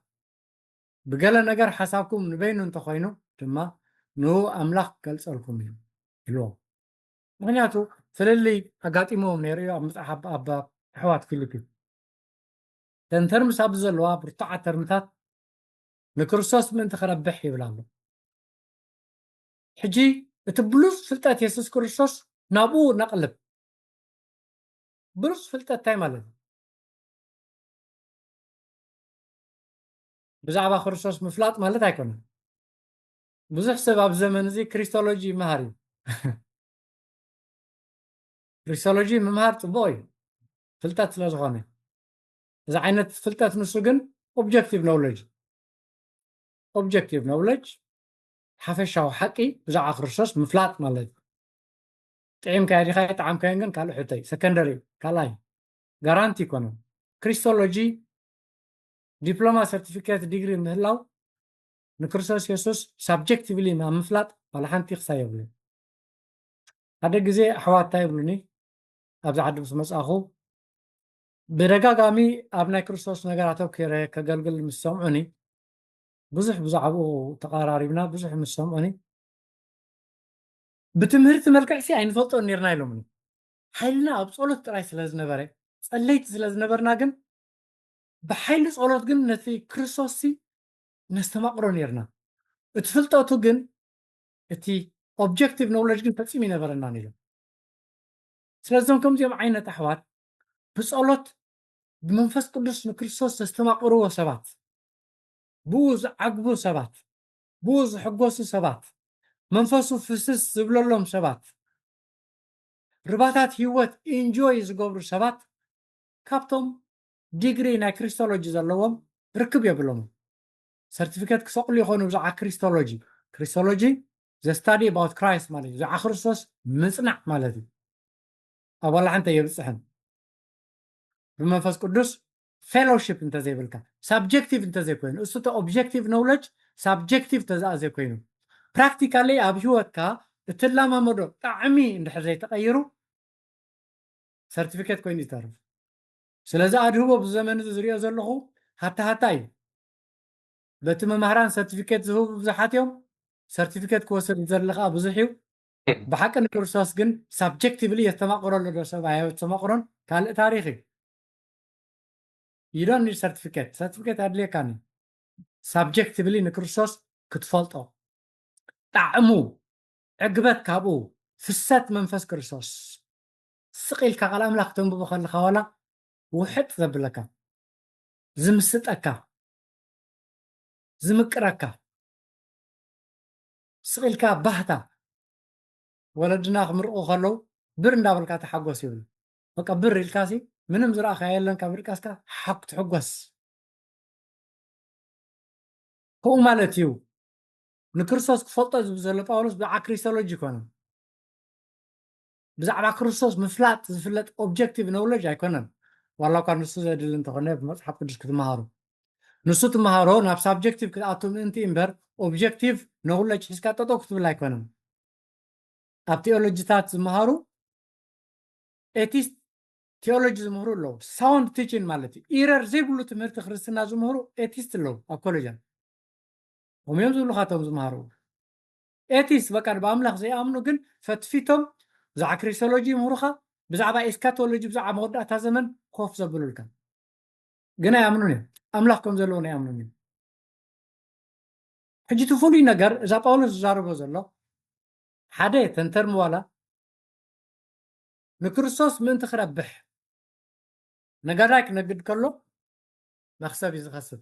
ብገለ ነገር ሓሳብኩም ንበይኑ እንተኾይኑ ድማ፣ ንኡ ኣምላኽ ክገልጸልኩም እዩ፣ ኢልዎም። ምኽንያቱ ፍልልይ ኣጋጢምዎም ነይሩ እዩ ኣብ መጽሓፍ ኣብ ኣሕዋት ፊልፒ። እተን ተርምስ ኣብዚ ዘለዋ ብርቱዓት ተርምታት ንክርስቶስ ምእንቲ ክረብሕ ይብል ኣሎ። ሕጂ እቲ ብሉጽ ፍልጠት የሱስ ክርስቶስ ናብኡ ነቕልብ። ብሉጽ ፍልጠት እንታይ ማለት እዩ? ብዛዕባ ክርስቶስ ምፍላጥ ማለት ኣይኮነን። ብዙሕ ሰብ ኣብ ዘመን እዚ ክሪስቶሎጂ ይመሃር እዩ። ክሪስቶሎጂ ምምሃር ጽቡቕ እዩ፣ ፍልጠት ስለ ዝኾነ። እዚ ዓይነት ፍልጠት ንሱ ግን objective knowledge፣ objective knowledge፣ ሓፈሻዊ ሓቂ ብዛዕባ ክርስቶስ ምፍላጥ ማለት እዩ። ጥዒምካዮ ዲኻ ኣይጠዓምካዮን ግን ካልእ ሕቶ እዩ፣ ሰከንደሪ እዩ፣ ካልኣይ ጋራንቲ ይኮነን። ክሪስቶሎጂ ዲፕሎማ፣ ሰርቲፊኬት፣ ዲግሪ ምህላው ንክርስቶስ የሱስ ሳብጀክቲቭሊ ኣብ ምፍላጥ ዋላ ሓንቲ ክሳይ የብሉን። ሓደ ግዜ ኣሕዋት እንታይ ይብሉኒ፣ ኣብዚ ዓዲ ምስ መጻኹ ብደጋጋሚ ኣብ ናይ ክርስቶስ ነገር ኣተኪረ ከገልግል ምስ ሰምዑኒ፣ ብዙሕ ብዛዕባኡ ተቐራሪብና፣ ብዙሕ ምስ ሰምዑኒ፣ ብትምህርቲ መልክዕ ሲ ኣይንፈልጦን ነርና ኢሎምኒ። ሓይልና ኣብ ጸሎት ጥራይ ስለ ዝነበረ፣ ጸለይቲ ስለ ዝነበርና ግን ብሓይሊ ጸሎት ግን ነቲ ክርስቶስ ሲ ነስተማቕሮ ነርና። እቲ ፍልጠቱ ግን፣ እቲ objective knowledge ግን ፈጺሙ ይነበረናን ኢሎም። ስለዞም ከምዚኦም ዓይነት ኣሕዋት ብጸሎት ብመንፈስ ቅዱስ ንክርስቶስ ዘስተማቕርዎ ሰባት፣ ብኡ ዝዓግቡ ሰባት፣ ብኡ ዝሕጎሱ ሰባት፣ መንፈሱ ፍስስ ዝብለሎም ሰባት፣ ርባታት ህይወት ኢንጆይ ዝገብሩ ሰባት ካብቶም ዲግሪ ናይ ክሪስቶሎጂ ዘለዎም ርክብ የብሎምን። ሰርቲፊኬት ክሰቕሉ ይኾኑ ብዛዕባ ክሪስቶሎጂ። ክሪስቶሎጂ the study about Christ ማለት እዩ። ብዛዕባ ክርስቶስ ምጽናዕ ማለት እዩ። ኣብ ዋላ ሓንቲ የብጽሕን። ብመንፈስ ቅዱስ ፌሎሺፕ እንተዘይብልካ፣ ሳብጀክቲቭ እንተዘይኮይኑ፣ እሱ እቲ ኦብጀክቲቭ ኖውለጅ ሳብጀክቲቭ ተዘኣ ዘይኮይኑ፣ ፕራክቲካሊ ኣብ ህይወትካ እትለማመዶ ጣዕሚ እንድሕር ዘይተቐይሩ ሰርቲፊኬት ኮይኑ ይተርፍ። ስለዚ ኣድህቦ ብዘመን እዚ ዝሪኦ ዘለኹ ሃታ ሃታ እዩ። በቲ መማህራን ሰርቲፊኬት ዝህቡ ብዙሓት እዮም። ሰርቲፊኬት ክወስድ ዝደሊ ከዓ ብዙሕ እዩ። ብሓቂ ንክርስቶስ ግን ሳብጀክቲቭሊ የተማቕሮ ኣሎ ዶ ሰብ ኣየተማቕሮን ካልእ ታሪኽ እዩ። You don't need certificate። ሰርቲፊኬት ኣድልየካን እዩ። ሳብጀክቲቭሊ ንክርስቶስ ክትፈልጦ፣ ጣዕሙ፣ ዕግበት ካብኡ፣ ፍሰት መንፈስ ክርስቶስ ስቕ ኢልካ ቃል ኣምላኽ ተንብቦ ከለኻ ዋላ ውሕጥ ዘብለካ፣ ዝምስጠካ፣ ዝምቅረካ፣ ስቕ ኢልካ ባህታ። ወለድና ክምርቑ ከለዉ ብር እንዳበልካ ተሓጎስ ይብሉ። በቃ ብር ኢልካሲ ምንም ዝረኣኻዮ የለን፣ ካብ ድቃስካ ሓክ ትሕጎስ። ከምኡ ማለት እዩ። ንክርስቶስ ክፈልጦ ዝብል ዘሎ ጳውሎስ ብዛዕባ ክሪስቶሎጂ ኣይኮነን። ብዛዕባ ክርስቶስ ምፍላጥ ዝፍለጥ ኦብጀክቲቭ ኖውለጅ ኣይኮነን። ዋላ እኳ ንሱ ዘድሊ እንተኾነ ብመጽሓፍ ቅዱስ ክትመሃሩ፣ ንሱ ትመሃሮ ናብ ሳብጀክቲቭ ክትኣቱ ምእንቲ እምበር ኦብጀክቲቭ ኖውለጅ ሒዝካ ጠጠው ክትብል ኣይኮነን። ኣብ ቴዎሎጂታት ዝመሃሩ ኤቲስት ቴዎሎጂ ዝምህሩ ኣለዉ። ሳውንድ ቲቺን ማለት እዩ። ኢረር ዘይብሉ ትምህርቲ ክርስትና ዝምህሩ ኤቲስት ኣለዉ ኣብ ኮሌጃት። ከምኡ እዮም ዝብሉኻ እቶም ዝመሃሩ። ኤቲስት በቃ ብኣምላኽ ዘይኣምኑ ግን ፈትፊቶም ብዛዕባ ክሪስቶሎጂ ይምህሩኻ፣ ብዛዕባ ኤስካቶሎጂ፣ ብዛዕባ መወዳእታ ዘመን ኮፍ ዘብሉልካ። ግን ኣይኣምኑን እዮም። ኣምላኽ ከም ዘለዎን ኣይኣምኑን እዮም። ሕጂ እቲ ፍሉይ ነገር እዛ ጳውሎስ ዝዛረቦ ዘሎ ሓደ ተንተርሚ ዋላ ንክርስቶስ ምእንቲ ክረብሕ ነጋዳይ ክነግድ ከሎ መኽሰብ እዩ ዝኸስብ፣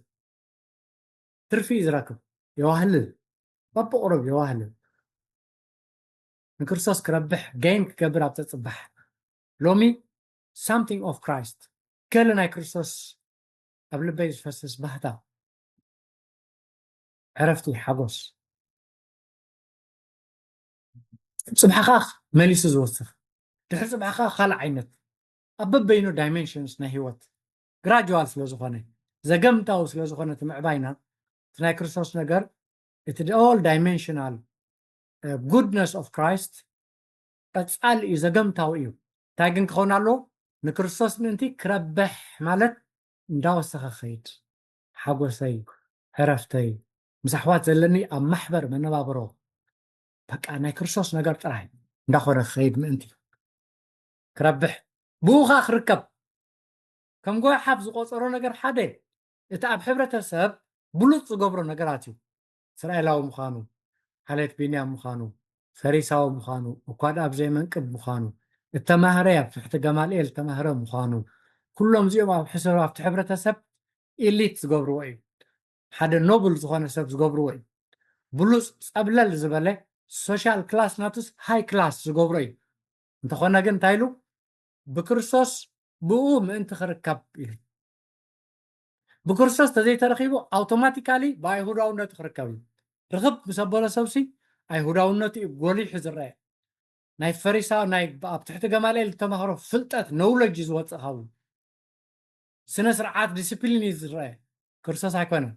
ትርፊ እዩ ዝረክብ። የዋህልል፣ በብቑሩብ የዋህልል። ንክርስቶስ ክረብሕ ገይን ክገብር ኣብ ተጽባሕ ሎሚ ሳምቲንግ ኦፍ ክራይስት፣ ገለ ናይ ክርስቶስ ኣብ ልበይ ዝፈስስ ባህታ፣ ዕረፍቲ፣ ሓጎስ። ጽባሕ ከኣ መሊሱ ዝወስኽ፣ ድሕሪ ጽባሕ ከኣ ካልእ ዓይነት፣ ኣብ በበይኑ ዳይሜንሽንስ ናይ ህይወት ግራጁዋል ስለ ዝኾነ፣ ዘገምታዊ ስለ ዝኾነ እቲ ምዕባይና፣ እቲ ናይ ክርስቶስ ነገር፣ እቲ ኦል ዳይሜንሽናል ጉድነስ ኦፍ ክራይስት ቀጻሊ እዩ፣ ዘገምታዊ እዩ። እንታይ ግን ክኸውን ኣለዎ? ንክርስቶስ ምእንቲ ክረብሕ ማለት እንዳወሰኸ ክኸይድ፣ ሓጎሰይ፣ ዕረፍተይ፣ ምስ ኣሕዋት ዘለኒ ኣብ ማሕበር መነባብሮ፣ በቃ ናይ ክርስቶስ ነገር ጥራይ እንዳኾነ ክኸይድ ምእንቲ ክረብሕ፣ ብኡ ኸኣ ክርከብ። ከም ጎሓፍ ዝቆጸሮ ነገር ሓደ፣ እቲ ኣብ ሕብረተሰብ ብሉጽ ዝገብሮ ነገራት እዩ። እስራኤላዊ ምዃኑ፣ ዓሌት ቢንያም ምዃኑ፣ ፈሪሳዊ ምዃኑ፣ እኳ ደኣ ብዘይመንቅብ ምዃኑ፣ እተማህረ ኣብ ትሕቲ ገማልኤል እተማህረ ምዃኑ፣ ኩሎም እዚኦም ኣብ ሕሰብ ኣብቲ ሕብረተሰብ ኢሊት ዝገብርዎ እዩ። ሓደ ኖብል ዝኾነ ሰብ ዝገብርዎ እዩ። ብሉጽ ጸብለል ዝበለ ሶሻል ክላስ ናቱስ ሃይ ክላስ ዝገብሮ እዩ። እንተኾነ ግን እንታይ ኢሉ? ብክርስቶስ ብኡ ምእንቲ ክርከብ ኢሉ። ብክርስቶስ ተዘይተረኺቡ ኣውቶማቲካሊ ብኣይሁዳውነቱ ክርከብ እዩ። ርኽብ ምስ ኣበሎ ሰብሲ ኣይሁዳውነቱ እዩ ጎሊሑ ዝረአ። ናይ ፈሪሳዊ ናይ ኣብ ትሕቲ ገማልኤል ዝተማህሮ ፍልጠት፣ ኖውለጅ እዩ ዝወፅእ ካብኡ። ስነ ስርዓት፣ ዲስፕሊን እዩ ዝረአ። ክርስቶስ ኣይኮነን።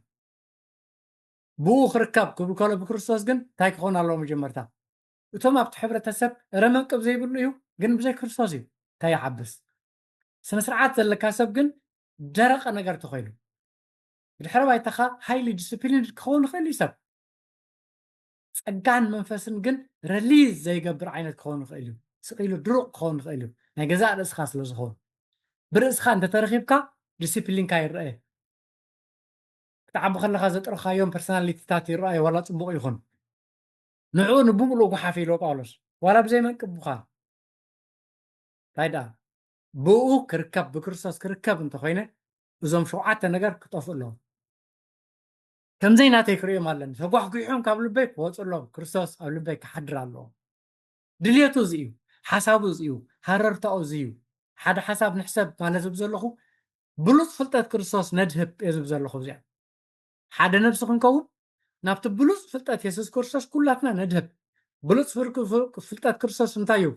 ብኡ ክርከብ ክብል ከሎ ብክርስቶስ ግን እንታይ ክኸውን ኣለዎ? መጀመርታ እቶም ኣብቲ ሕብረተሰብ እረ መንቅብ ዘይብሉ እዩ፣ ግን ብዘይ ክርስቶስ እዩ። እንታይ ይዓብስ? ስነ ስርዓት ዘለካ ሰብ ግን ደረቐ ነገር ተኾይኑ፣ ብድሕረ ባይታኻ ሃይሊ ዲስፕሊን ክኸውን ይኽእል እዩ ሰብ። ጸጋን መንፈስን ግን ረሊዝ ዘይገብር ዓይነት ክኸውን ይኽእል እዩ። ስቕ ኢሉ ድሩቕ ክኸውን ይኽእል እዩ። ናይ ገዛእ ርእስኻ ስለ ዝኸውን። ብርእስኻ እንተተረኺብካ ዲስፕሊንካ ይረአ። ክትዓቢ ከለኻ ዘጥረኻዮም ፐርሶናሊቲታት ይረኣዩ፣ ዋላ ጽቡቕ ይኹን። ንዕኡ ንብምሉኡ ጓሓፍ ኢልዎ ጳውሎስ። ዋላ ብዘይ መንቅብ ምዃን። እንታይ ደኣ? ብኡ ክርከብ፣ ብክርስቶስ ክርከብ እንተኾይነ፣ እዞም ሸውዓተ ነገር ክጠፍኡ ኣለዎም። ከምዘይ ናተይ ክርእዮም ኣለኒ። ተጓሕጒሖም ካብ ልበይ ክወፁ ኣለዎም። ክርስቶስ ኣብ ልበይ ክሓድር ኣለዎ። ድልየቱ እዚ እዩ። ሓሳቡ እዚ እዩ። ሃረርታኡ እዚ እዩ። ሓደ ሓሳብ ንሕሰብ ማለት ዝብ ዘለኹ፣ ብሉፅ ፍልጠት ክርስቶስ ነድህብ እየ ዝብ ዘለኹ። እዚኣ ሓደ ነብሲ ክንከውን ናብቲ ብሉፅ ፍልጠት የሱስ ክርስቶስ ኩላትና ነድህብ። ብሉፅ ፍር-፣ ፍር-፣ ፍልጠት ክርስቶስ እንታይ እዩ?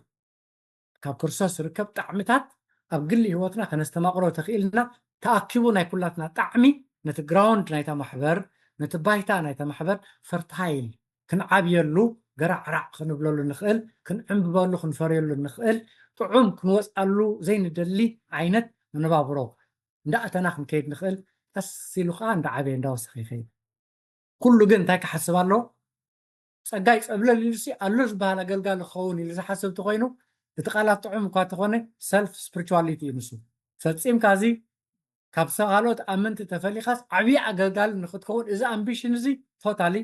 ካብ ክርስቶስ ዝርከብ ጣዕምታት ኣብ ግሊ ህይወትና ከነስተማቕሮ ተኽኢልና፣ ተኣኪቡ ናይ ኩላትና ጣዕሚ ነቲ ግራውንድ ናይታ ማሕበር፣ ነቲ ባይታ ናይታ ማሕበር ፈርታይል ክንዓብየሉ፣ ገራዕራዕ ክንብለሉ ንኽእል፣ ክንዕንብበሉ፣ ክንፈርየሉ ንኽእል፣ ጥዑም ክንወፅኣሉ ዘይንደሊ ዓይነት መነባብሮ እንዳእተና ክንከይድ ንኽእል፣ ቀስ ኢሉ ከዓ እንዳዓበየ እንዳወሰኸ ይኸይድ። ኩሉ ግን እንታይ ክሓስብ ኣለዎ? ጸጋይ ጸብለል ኢሉሲ ኣሎ ዝበሃል ኣገልጋሊ ክኸውን ኢሉ ዝሓስብ ተኾይኑ፣ እቲ ቃላት ጥዑም እኳ ተኾነ፣ ሰልፍ ስፕሪቹዋሊቲ እዩ ንሱ። ፈጺምካ እዚ ካብ ሰ-፣ ካልኦት ኣመንቲ ተፈሊኻስ ዓብዪ ኣገልጋሊ ንክትከውን፣ እዚ ኣምቢሽን እዚ ቶታሊ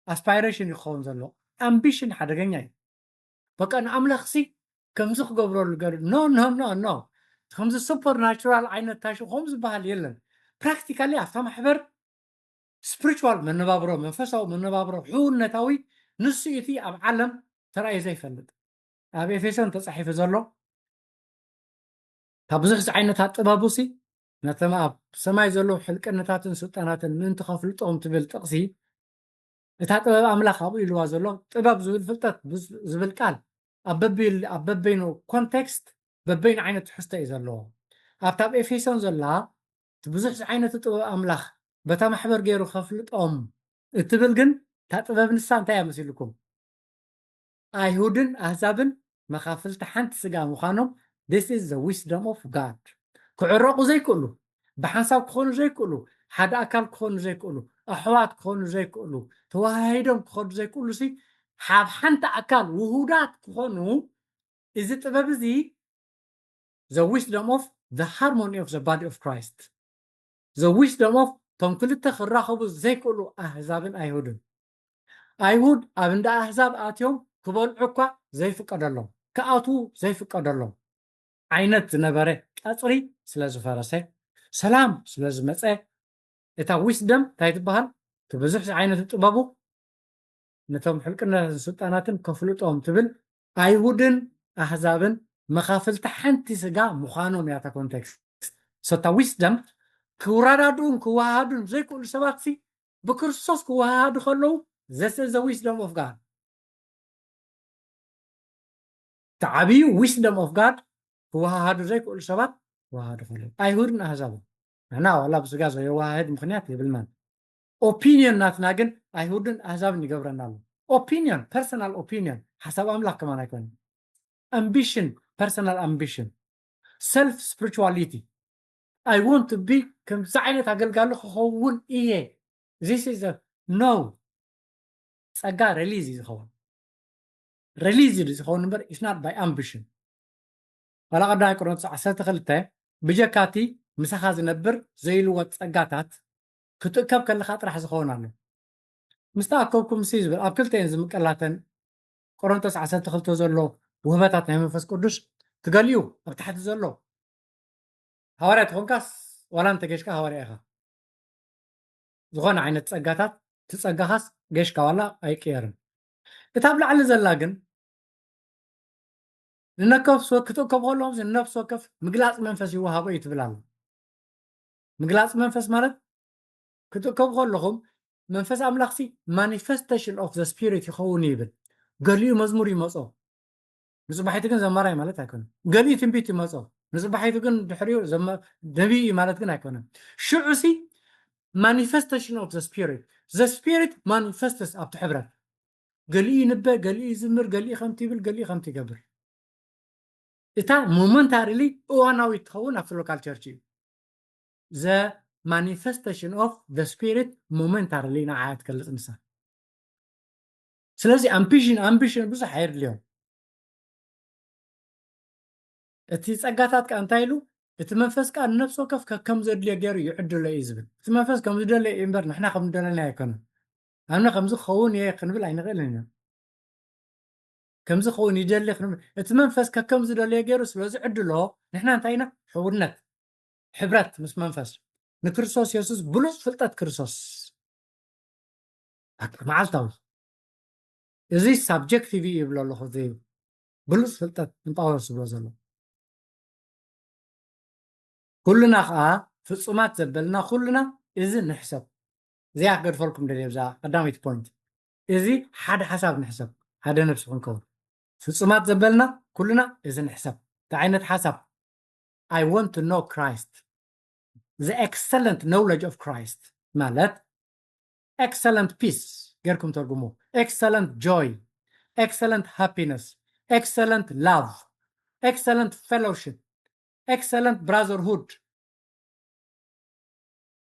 ኣስፓይሬሽን እዩ ክኸውን ዘለዎ። ኣምቢሽን ሓደገኛ እዩ። በቃ ንኣምላኽሲ ከምዚ ክገብረሉ ገር-፣ ኖ፣ ኖ፣ ኖ፣ ኖ። ከምዚ ሱፐርናቹራል ዓይነት ታሽ-፣ ከምኡ ዝበሃል የለን። ፕራክቲካሊ ኣብታ ማሕበር ስፕሪቹዋል መነባብሮ፣ መንፈሳዊ መነባብሮ፣ ሕውነታዊ፣ ንሱ እቲ ኣብ ዓለም ተራእዩ ዘይፈልጥ። ኣብ ኤፌሶን ተጻሒፉ ዘሎ፣ ካብ ብዙሕ ዝዓይነታት ጥበቡሲ፣ ነቶም ኣብ ሰማይ ዘለዉ ሕልቅነታትን ስልጣናትን ምእንቲ ከፍልጦም ትብል ጥቕሲ፣ እታ ጥበብ ኣምላኽ ኣብኡ ኢልዋ ዘሎ፣ ጥበብ ዝብል ፍልጠት ብዝ-፣ ዝብል ቃል ኣብ በቢ-፣ ኣብ በበይኑ ኮንቴክስት፣ በበይኑ ዓይነት ትሕዝቶ እዩ ዘለዎ። ኣብታ ኣብ ኤፌሶን ዘላ፣ እቲ ብዙሕ ዝዓይነቱ ጥበብ ኣምላኽ በታ ማሕበር ገይሩ ከፍልጦም እትብል ግን፣ እታ ጥበብ ንሳ እንታይ እያ መሲልኩም? ኣይሁድን ኣህዛብን መኻፍልቲ ሓንቲ ስጋ ምዃኖም፣ this is the wisdom of God። ክዕረቑ ዘይክእሉ፣ ብሓንሳብ ክኾኑ ዘይክእሉ፣ ሓደ ኣካል ክኾኑ ዘይክእሉ፣ ኣሕዋት ክኾኑ ዘይክእሉ፣ ተወሃሂዶም ክኸዱ ዘይክእሉ ሲ፣ ሓብ ሓንቲ ኣካል ውሁዳት ክኾኑ፣ እዚ ጥበብ እዚ the wisdom of the harmony of the body of Christ። The wisdom of ቶም ክልተ ክራኸቡ ዘይክእሉ ኣህዛብን ኣይሁድን። ኣይሁድ ኣብ እንዳ ኣህዛብ ኣትዮም ክበልዑ እኳ ዘይፍቀደሎም፣ ክኣትዉ ዘይፍቀደሎም ዓይነት ዝነበረ ቀጽሪ ስለ ዝፈረሰ፣ ሰላም ስለ ዝመጸ፣ እታ ዊስደም እንታይ ትበሃል? እቲ ብዙሕ ዝዓይነቱ ጥበቡ ነቶም ሕልቅነታትን ስልጣናትን ከፍልጦም ትብል፣ ኣይሁድን ኣህዛብን መኻፍልቲ ሓንቲ ስጋ ምዃኖም እያ እታ ኮንቴክስት። So እታ ዊስደም ክወራዳድኡን ክወሃሃዱን ዘይክእሉ ሰባት ሲ ብክርስቶስ ክወሃሃዱ ከለዉ፣ this is the wisdom of God። እቲ ዓብዩ wisdom of God ክወሃሃዱ ዘይክእሉ ሰባት ክወሃሃዱ ከለዉ፣ ኣይሁድን ኣህዛብን። ንሕና ዋላ ብስጋ ዘየወሃህድ ምኽንያት የብልናን። ኦፒንዮን ናትና ግን ኣይሁድን ኣህዛብን ይገብረና ኣሎ። ኦፒንዮን፣ ፐርሰናል ኦፒንዮን፣ ሓሳብ ኣምላኽ ከማን ኣይኮነን። ኣምቢሽን፣ ፐርሰናል ኣምቢሽን፣ ሰልፍ ስፕሪቹዋሊቲ፣ I want to be ከምዚ ዓይነት ኣገልጋሊ ክኸውን እየ። This is a no። ጸጋ ሪሊዝ እዩ ዝኸውን። ሪሊዝ እዩ ዝኸውን እምበር it's not by ambition። ዋላ ቀዳማይ ቆሮንቶስ ዓሰርተ ክልተ ብጀካቲ ምሳኻ ዝነብር ዘይልወጥ ጸጋታት ክትእከብ ከለኻ ጥራሕ ዝኸውን ኣሎ። ምስ ተኣከብኩም ሲ ዝብል ኣብ ክልተ እየን ዝምቀላተን። ቆሮንቶስ ዓሰርተ ክልተ ዘሎ ውህበታት ናይ መንፈስ ቅዱስ ትገሊኡ ኣብ ታሕቲ ዘሎ። ሃዋርያ ትኾንካስ ዋላ እንተገሽካ ሃዋርያ ኢኻ። ዝኾነ ዓይነት ጸጋታት ትጸጋኻስ ገሽካ ዋላ ኣይቅየርን። እታ ኣብ ላዕሊ ዘላ ግን ንነከፍስ ክትእከቡ ከለኹም ንነፍሲ ወከፍ ምግላፅ መንፈስ ይወሃቦ እዩ ትብል ኣሎ። ምግላፅ መንፈስ ማለት ክትእከቡ ከለኹም መንፈስ ኣምላኽሲ manifestation of the spirit ይኸውን ይብል። ገሊኡ መዝሙር ይመጾ፣ ንጽባሒቱ ግን ዘማራይ ማለት ኣይኮነን። ገሊኡ ትንቢት ይመጾ፣ ንጽባሒቱ ግን ድሕሪኡ ዘመ- ነቢይ እዩ ማለት ግን ኣይኮነን። ሽዑሲ manifestation of the spirit፣ the spirit manifests ኣብቲ ሕብረት። ገሊኡ ይንበ፣ ገሊኡ ይዝምር፣ ገሊኡ ከምቲ ይብል፣ ገሊኡ ከምቲ ይገብር። እታ momentarily እዋናዊ ትኸውን ኣብቲ local church እዩ። The manifestation of the spirit momentarily ንዓያ ትገልጽ ንሳ። ስለዚ ኣምቢሽን ኣምቢሽን ብዙሕ ኣየድልዮም። እቲ ጸጋታት ከኣ እንታይ ኢሉ? እቲ መንፈስ ከኣ ንነፍሲ ወከፍ ከከም ዘድልዮ ገይሩ ይዕድሎ እዩ ዝብል። እቲ መንፈስ ከም ዝደለየ እዩ እምበር ንሕና ከም ዝደለናዮ ኣይኮነን። ኣነ ከምዚ ክኸውን እየ ክንብል ኣይንኽእልን ኢና። ከምዚ ክኸውን ይደሊ ክንብል፣ እቲ መንፈስ ከከም ዝደለዮ ገይሩ ስለ ዝዕድሎ፣ ንሕና እንታይ ኢና? ሕውነት፣ ሕብረት ምስ መንፈስ፣ ንክርስቶስ የሱስ ብሉጽ ፍልጠት ክርስቶስ። በቃ መዓልታዊ። እዚ ሳብጀክቲቭ እዩ ይብሎ ኣለኹ፣ እዚ ብሉጽ ፍልጠት ንጳውሎስ ዝብሎ ዘሎ። ኩልና ኸኣ ፍጹማት ዘበልና ኩልና እዚ ንሕሰብ። እዚኣ ክገድፈልኩም ደልየ ብዛ ቀዳመይቲ ፖይንት። እዚ ሓደ ሓሳብ ንሕሰብ፣ ሓደ ነብሲ ክንከውን። ፍጹማት ዘበልና ኩልና እዚ ንሕሰብ። እንታይ ዓይነት ሓሳብ? I want to know Christ. The excellent knowledge of Christ ማለት excellent peace ጌርኩም ተርጉሙ። Excellent joy, excellent happiness, excellent love, excellent fellowship, excellent brotherhood።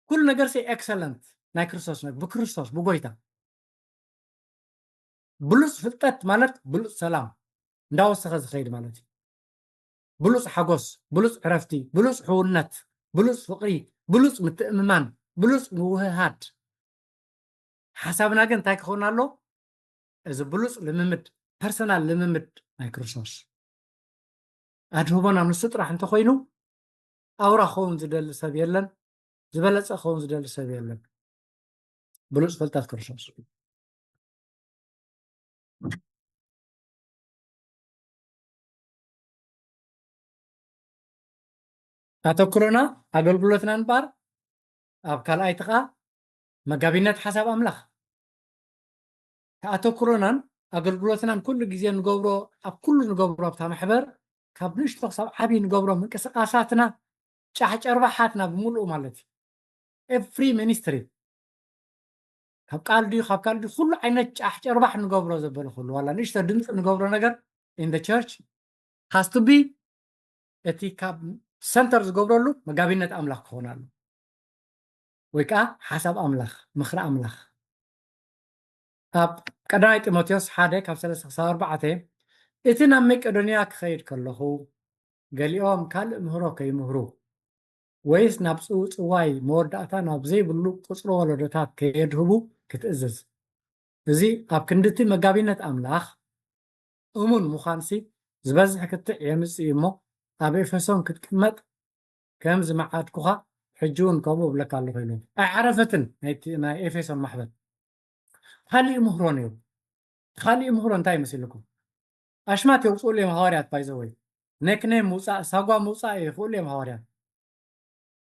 ኩሉ ነገር ሲ ኤክሰለንት ናይ ክርስቶስ ነገር፣ ብክርስቶስ ብጎይታ። ብሉጽ ፍልጠት ማለት ብሉጽ ሰላም እንዳወሰኸ ዝኸይድ ማለት እዩ። ብሉጽ ሓጎስ፣ ብሉጽ ዕረፍቲ፣ ብሉጽ ሕውነት፣ ብሉጽ ፍቕሪ፣ ብሉጽ ምትእምማን፣ ብሉጽ ምውህሃድ። ሓሳብና ግን እንታይ ክኸውን ኣሎ? እዚ ብሉጽ ልምምድ፣ ፐርሰናል ልምምድ ናይ ክርስቶስ ኣድህቦና ንሱ ጥራሕ እንተኾይኑ፣ ኣውራ ክኸውን ዝደሊ ሰብ የለን፣ ዝበለጸ ክኸውን ዝደሊ ሰብ የለን። ብሉጽ ፍልጠት ክርስቶስ። ኣተኩሮና ኣገልግሎትና እምበኣር ኣብ ካልኣይቲ ኸኣ መጋቢነት ሓሳብ ኣምላኽ። ኣተኩሮናን ኣገልግሎትናን ኩሉ ግዜ ንገብሮ፣ ኣብ ኩሉ ንገብሮ ኣብታ ማሕበር ካብ ንእሽቶ ክሳብ ዓብዪ ንገብሮ ምንቅስቃሳትና ጫሕ ጨርባሓትና ብምሉኡ ማለት እዩ። ኤቭሪ ሚኒስትሪ ካብ ቃል ድዩ ካብ ካልእ ድዩ ኩሉ ዓይነት ጫሕ ጨርባሕ ንገብሮ ዘበለ ኩሉ ዋላ ንእሽቶ ድምፂ ንገብሮ ነገር in the church has to be እቲ ካብ ሰንተር ዝገብረሉ መጋቢነት ኣምላኽ ክኾን ኣሎ ወይ ከዓ ሓሳብ ኣምላኽ ምኽሪ ኣምላኽ። ኣብ ቀዳማይ ጢሞቴዎስ ሓደ ካብ ሰለስተ ክሳብ ኣርባዕተ እቲ ናብ መቄዶንያ ክኸይድ ከለኹ ገሊኦም ካልእ ምህሮ ከይምህሩ ወይስ ናብ ጽውጽዋይ መወዳእታ ናብ ዘይብሉ ቁጽሪ ወለዶታት ከየድህቡ ክትእዝዝ። እዚ ኣብ ክንድቲ መጋቢነት ኣምላኽ እሙን ምዃንሲ ዝበዝሕ ክትዕ የምጽእ እዩ እሞ ኣብ ኤፌሶን ክትቅመጥ ከም ዝመዓድኩኻ ሕጂ እውን ከምኡ እብለካ ኣለኹ ኢሉ። ኣይዓረፈትን ናይቲ ናይ ኤፌሶን ማሕበር። ካሊእ ምህሮ ነይሩ። ካሊእ ምህሮ እንታይ መሲልኩም? ኣሽማት የውፅእሉ እዮም ሃዋርያት ባይዘወይ ነክኔ ምውፃእ ሳጓ ምውፃእ ይኽእሉ እዮም ሃዋርያት።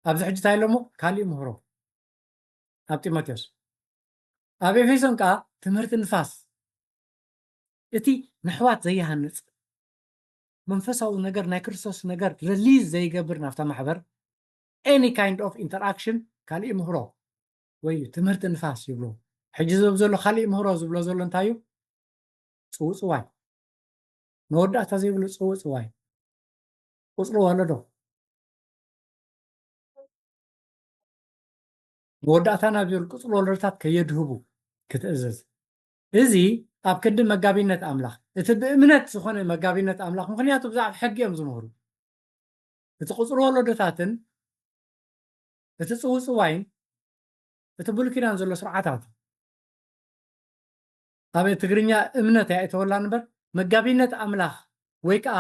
ኣብዚ ሕጂ እንታይ ኢሎሞ ካሊእ ምህሮ ኣብ ጢሞቴዎስ ኣብ ኤፌሶን ከዓ ትምህርቲ ንፋስ እቲ ንሕዋት ዘይሃንፅ መንፈሳዊ ነገር ናይ ክርስቶስ ነገር ሪሊዝ ዘይገብር ናብታ ማሕበር any kind of interaction ካሊእ ምህሮ ወይ ትምህርቲ ንፋስ ይብሉ። ሕጂ ዝብ ዘሎ ካሊእ ምህሮ ዝብሎ ዘሎ እንታይ እዩ? ፅውፅዋይ መወዳእታ ዘይብሉ ፅውፅዋይ ቁፅሪ ወለዶ መወዳእታ ናብ ዝብል ቁፅሪ ወለዶታት ከየድህቡ ክትእዝዝ። እዚ ኣብ ክንዲ መጋቢነት ኣምላኽ እቲ ብእምነት ዝኾነ መጋቢነት ኣምላኽ ምኽንያቱ ብዛዕባ ሕጊ እዮም ዝምህሩ። እቲ ቁፅሪ ወለዶታትን እቲ ፅውፅዋይን እቲ ብሉይ ኪዳን ዘሎ ስርዓታት ኣብ ትግርኛ እምነት እያ እተወላ እምበር መጋቢነት ኣምላኽ ወይ ከዓ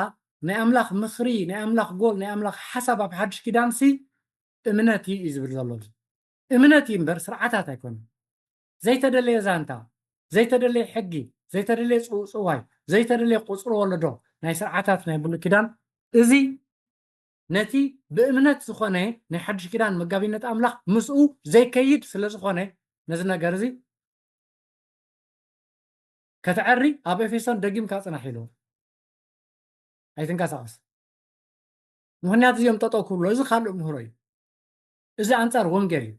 ናይ ኣምላኽ ምኽሪ ናይ ኣምላኽ ጎል ናይ ኣምላኽ ሓሳብ ኣብ ሓድሽ ኪዳን ሲ እምነት እዩ እዩ ዝብል ዘሎ እምነት እዩ እምበር ስርዓታት ኣይኮነን። ዘይተደለየ ዛንታ ዘይተደለየ ሕጊ ዘይተደለየ ፅውፅዋይ ዘይተደለየ ቁፅሪ ወለዶ ናይ ስርዓታት ናይ ብሉይ ኪዳን፣ እዚ ነቲ ብእምነት ዝኾነ ናይ ሓድሽ ኪዳን መጋቢነት ኣምላኽ ምስኡ ዘይከይድ ስለ ዝኾነ፣ ነዚ ነገር እዚ ከተዐሪ ኣብ ኤፌሶን ደጊምካ ጽናሕ ኢሉ። ኣይትንቀሳቐስ። ምኽንያት እዚኦም ጠጠው ክብሎ፣ እዚ ካልእ ምህሮ እዩ። እዚ ኣንጻር ወንጌል እዩ።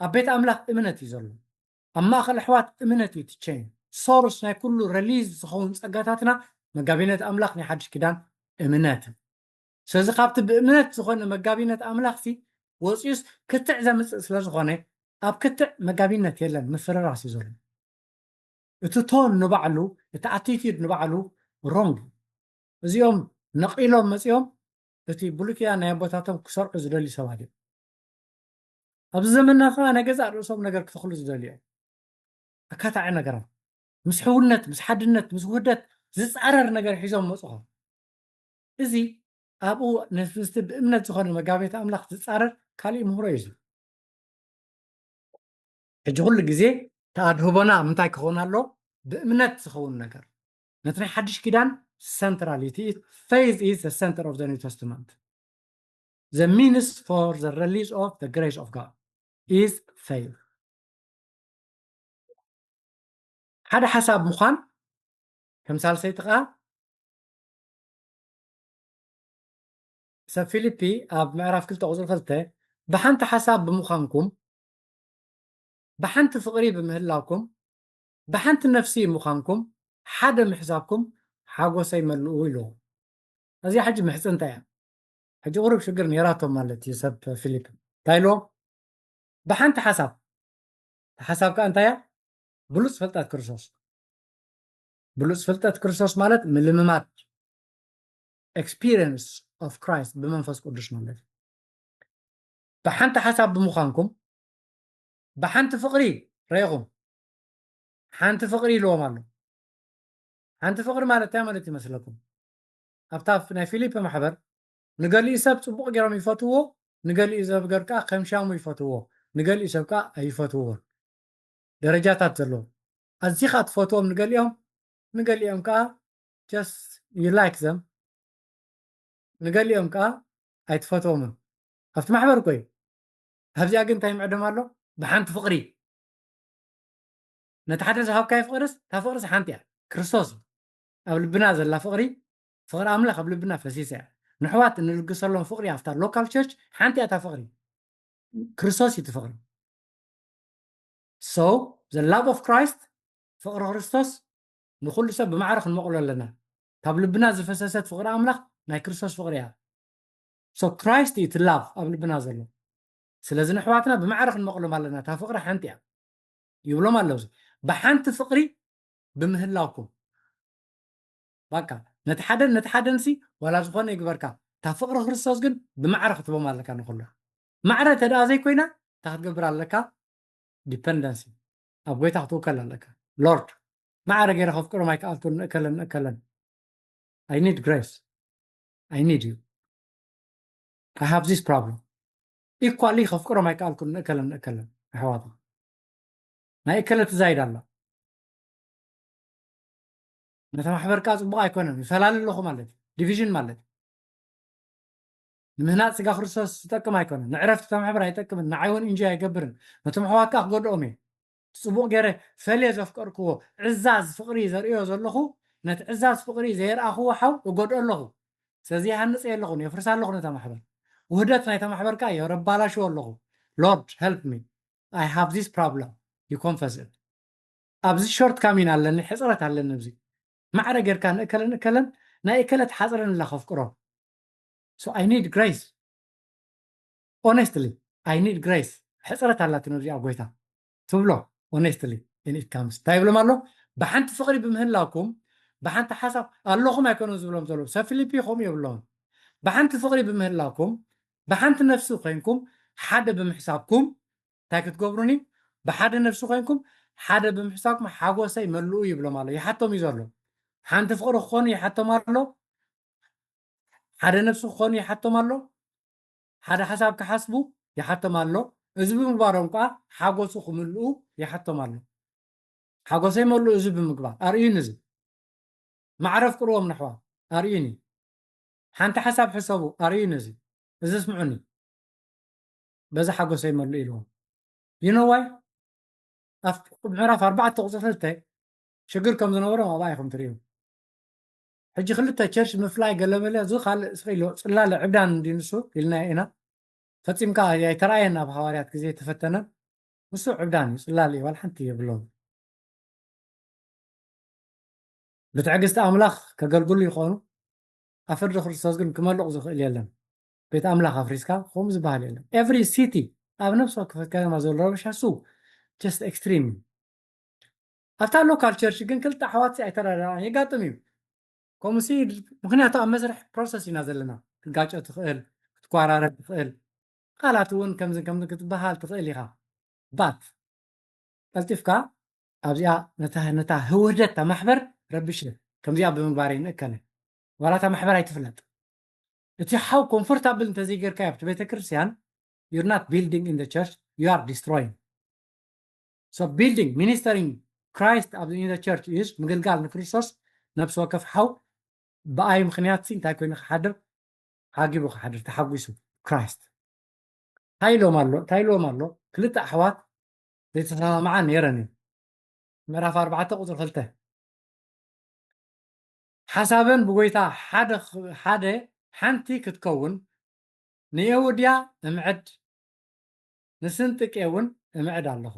ኣብ ቤት ኣምላኽ እምነት እዩ ዘሎ። ኣብ ማእከል ኣሕዋት እምነት እዩ እቲ ቸይን። ሶርስ ናይ ኩሉ ሪሊዝ ዝኸውን ጸጋታትና መጋቢነት ኣምላኽ ናይ ሓድሽ ኪዳን እምነት እዩ። ስለዚ ካብቲ ብእምነት ዝኾነ መጋቢነት ኣምላኽሲ ወፂኡስ ክትዕ ዘምፅእ ስለ ዝኾነ፣ ኣብ ክትዕ መጋቢነት የለን፣ ምፍርራስ እዩ ዘሎ። እቲ ቶን ንባዕሉ፣ እቲ ኣቲቲዩድ ንባዕሉ ሮንግ። እዚኦም ነቒሎም መፂኦም እቲ ብሉይ ኪዳን ናይ ኣቦታቶም ክሰርዑ ዝደልዩ ሰባት እዮም። ኣብዚ ዘመንና ከዓ ናይ ገዛእ ርእሶም ነገር ክተኽሉ ዝደልዩ እዮም። ኣካታዒ ነገራት ምስ ሕውነት፣ ምስ ሓድነት፣ ምስ ውህደት ዝፃረር ነገር ሒዞም መፁኻ። እዚ ኣብኡ ነቲ ብእምነት ዝኾነ መጋቤት ኣምላኽ ዝፃረር ካሊእ ምህሮ እዩ። እዚ ሕጂ ኩሉ ግዜ ተኣድህቦና ምንታይ ክኸውን ኣሎ? ብእምነት ዝኸውን ነገር። ነቲ ናይ ሓድሽ ኪዳን ሰንትራሊቲ፣ faith is the center of the New Testament. The means for the release of the grace of God is faith. ሓደ ሓሳብ ምዃን ከም ሳልሰይቲ ከዓ ሰብ ፊልፒ ኣብ ምዕራፍ ክልተ ቁፅሪ ክልተ፣ ብሓንቲ ሓሳብ ብምዃንኩም፣ ብሓንቲ ፍቕሪ ብምህላውኩም፣ ብሓንቲ ነፍሲ ምዃንኩም፣ ሓደ ምሕሳብኩም ሓጎሰይ መልኡ ኢልዎ። እዚኣ ሕጂ ምሕፅንታ እያ። ሕጂ ቁሩብ ሽግር ነይራቶም ማለት እዩ ሰብ ፊልፒ። እንታይ ኢልዎም? ብሓንቲ ሓሳብ። ሓሳብ ከዓ እንታይ እያ? ብሉፅ ፍልጠት ክርስቶስ። ብሉፅ ፍልጠት ክርስቶስ ማለት ምልምማድ፣ experience of Christ ብመንፈስ ቅዱስ ማለት እዩ። ብሓንቲ ሓሳብ ብምዃንኩም፣ ብሓንቲ ፍቕሪ ረኢኹም። ሓንቲ ፍቕሪ ኢልዎም ኣሎ። ሓንቲ ፍቕሪ ማለት እንታይ ማለት ይመስለኩም? ኣብታ ናይ ፊልፒ ማሕበር ንገሊኡ ሰብ ፅቡቕ ገይሮም ይፈትዎ፣ ንገሊኡ ሰብ ገር ከዓ ከም ሻሙ ይፈትዎ፣ ንገሊኡ ሰብ ከዓ ኣይፈትዎን። ደረጃታት ዘለዎ። ኣዚኻ ትፈትዎም ንገሊኦም፣ ንገሊኦም ከዓ just you like them፣ ንገሊኦም ከዓ ኣይትፈትዎምን። ኣብቲ ማሕበር እኮ እዩ። ኣብዚኣ ግን እንታይ ምዕደም ኣሎ? ብሓንቲ ፍቕሪ። ነቲ ሓደ ዝሃብካዮ ፍቕርስ፣ እታ ፍቕርስ ሓንቲ እያ፣ ክርስቶስ እዩ። ኣብ ልብና ዘላ ፍቕሪ፣ ፍቕሪ ኣምላኽ ኣብ ልብና ፈሲሳ እያ። ንሕዋት እንልግሰሎም ፍቕሪ ኣብታ ሎካል ቸርች ሓንቲ እያ እታ ፍቕሪ። ክርስቶስ እዩ እቲ ፍቕሪ። So the love of Christ፣ ፍቕሪ ክርስቶስ ንኹሉ ሰብ ብማዕረ ክንመቕሎ ኣለና። ካብ ልብና ዝፈሰሰት ፍቕሪ ኣምላኽ ናይ ክርስቶስ ፍቕሪ እያ። So Christ እዩ እቲ ላቭ ኣብ ልብና ዘሎ። ስለዚ ንሕዋትና ብማዕረ ክንመቕሎም ኣለና። እታ ፍቕሪ ሓንቲ እያ ይብሎም ኣለዉ። ብሓንቲ ፍቕሪ ብምህላውኩም፣ በቃ ነቲ ሓደን ነቲ ሓደንሲ ዋላ ዝኾነ ይግበርካ፣ እታ ፍቕሪ ክርስቶስ ግን ብማዕረ ክትቦም ኣለካ ንኹሉ። ማዕረ እንተ ደኣ ዘይኮይና እንታይ ክትገብር ኣለካ? ዲፐንደንሲ፣ ኣብ ጎይታ ክትውከል ኣለካ። ሎርድ፣ ማዕረ ገይረ ከፍቅሮም ኣይከኣልኩን ንእከለን ንእከለን። I need grace. I need you. I have this problem. ኢኳሊ ከፍቅሮም ኣይከኣልኩን ንእከለን ንእከለን ኣሕዋት። ናይ እከለ ትዛይድ ኣላ። ነታ ማሕበር ከዓ ፅቡቕ ኣይኮነን፣ ይፈላለ ኣለኹ ማለት እዩ። ዲቪዥን ማለት እዩ። ንምህናፅ ስጋ ክርስቶስ ዝጠቅም ኣይኮነን። ንዕረፍቲ እታ ማሕበር ኣይጠቅምን፣ ንዓይ እውን እንጂ ኣይገብርን። ነቶም ኣሕዋት ከዓ ክጎድኦም እየ። ፅቡቕ ገይረ ፈልየ ዘፍቀርክዎ ዕዛዝ ፍቕሪ ዘርእዮ ዘለኹ፣ ነቲ ዕዛዝ ፍቕሪ ዘየርኣኽዎ ሓው እጎድኦ ኣለኹ። ስለዚ ይሃንፅ የለኹን፣ የፍርሳ ኣለኹ ነታ ማሕበር። ውህደት ናይታ ማሕበር ከዓ የረባላሽዎ ኣለኹ። Lord, help me. I have this problem. You confess it. ኣብዚ ሾርት ካሚን ኣለኒ፣ ሕፅረት ኣለኒ። ኣብዚ ማዕረ ጌርካ ንእከለን እከለን ናይ እከለት ሓፅረን ኣላ ከፍቅሮ። So I need grace. Honestly, I need grace. ሕፅረት ኣላትኒ ኣብዚኣ ጎይታ ትብሎ። Honestly, and it comes። እንታይ ይብሎም ኣሎ? ብሓንቲ ፍቕሪ ብምህላውኩም፣ ብሓንቲ ሓሳብ ኣለኹም ኣይኮነን ዝብሎም ዘለዉ። ሰብ ፊልፒ ከምኡ የብሎምን። ብሓንቲ ፍቕሪ ብምህላውኩም፣ ብሓንቲ ነፍሲ ኮይንኩም፣ ሓደ ብምሕሳብኩም፣ እንታይ ክትገብሩኒ? ብሓደ ነፍሲ ኮይንኩም፣ ሓደ ብምሕሳብኩም ሓጎሰይ መልኡ ይብሎም ኣሎ። ይሓቶም እዩ ዘሎ። ሓንቲ ፍቕሪ ክኾኑ ይሓቶም ኣሎ። ሓደ ነፍሲ ክኾኑ ይሓቶም ኣሎ። ሓደ ሓሳብ ክሓስቡ ይሓቶም ኣሎ። እዚ ብምግባሮም ከዓ ሓጎሱ ክምልኡ ይሓቶም ኣሎ። ሓጎሰይ መልኡ እዚ ብምግባር። ኣርእዩኒ እዚ። ማዕረ ኣፍቅርዎም ነሕዋ ኣርእዩኒ። ሓንቲ ሓሳብ ሕሰቡ ኣርእዩኒ። እዚ እዚ ስምዑኒ፣ በዚ ሓጎሰይ መሉ ኢልዎም። You know why? ኣብ ምዕራፍ ኣርባዕተ ቁፅሪ ክልተ ሽግር ከም ዝነበሮም ኣብኣ ኢኹም ትርእዩ። ሕጂ ክልተ ቸርች ምፍላይ ገለመለ፣ እዚ ካልእ ስቕ ኢሉ ጽላለ ዕብዳን እንዲ ንሱ ኢልና ኢና። ፈጺምካ ኣይተራእየን ኣብ ሃዋርያት ግዜ ተፈተነ። ንሱ ዕብዳን እዩ፣ ጽላለ እዩ፣ ዋላ ሓንቲ የብሎም። ብትዕግስቲ ኣምላኽ ከገልግሉ ይኾኑ። ኣብ ፍርዲ ክርስቶስ ግን ክመልቕ ዝኽእል የለን። ቤት ኣምላኽ ኣፍሪስካ ከምኡ ዝበሃል የለን። ኤቭሪ ሲቲ ኣብ ነፍሲ ወከፈት ከተማ ዘሎ ረብሻ እሱ just extreme እዩ። ኣብታ ሎካል ቸርች ግን ክልተ ኣሕዋት ኣይተረዳዳእን የጋጥም እዩ። ከምኡሲ ምክንያቱ ኣብ መስርሕ ፕሮሰስ ኢና ዘለና። ክትጋጨ ትኽእል፣ ክትኳራረብ ትኽእል፣ ቃላት እውን ከምዚ ከምዚ ክትበሃል ትኽእል ኢኻ። ባት ቀልጢፍካ ኣብዚኣ ነታ ነታ ህውህደት እታ ማሕበር ረብሽ ከምዚኣ ብምግባር ይንእከነ ዋላ እታ ማሕበር ኣይትፍለጥ። እቲ ሓው ኮምፎርታብል እንተዘይገርካዮ ኣብቲ ቤተ ክርስቲያን you're not building in the church, you are destroying. So building, ministering Christ ኣብ in the church is ምግልጋል ንክርስቶስ። ነብሲ ወከፍ ሓው ብኣይ ምክንያት ሲ እንታይ ኮይኑ ክሓድር ዓጊቡ ክሓድር ተሓጒሱ ክራይስት እንታይ ኢሎም ኣሎ እንታይ ኢሎም ኣሎ ክልተ ኣሕዋት ዘይተሰማምዓ ነይረን እዩ። ምዕራፍ ኣርባዕተ ቁፅሪ ክልተ ሓሳበን ብጎይታ ሓደ ሓደ ሓንቲ ክትከውን ንኤውድያ እምዕድ ንስንጥቄ እውን እምዕድ ኣለኹ።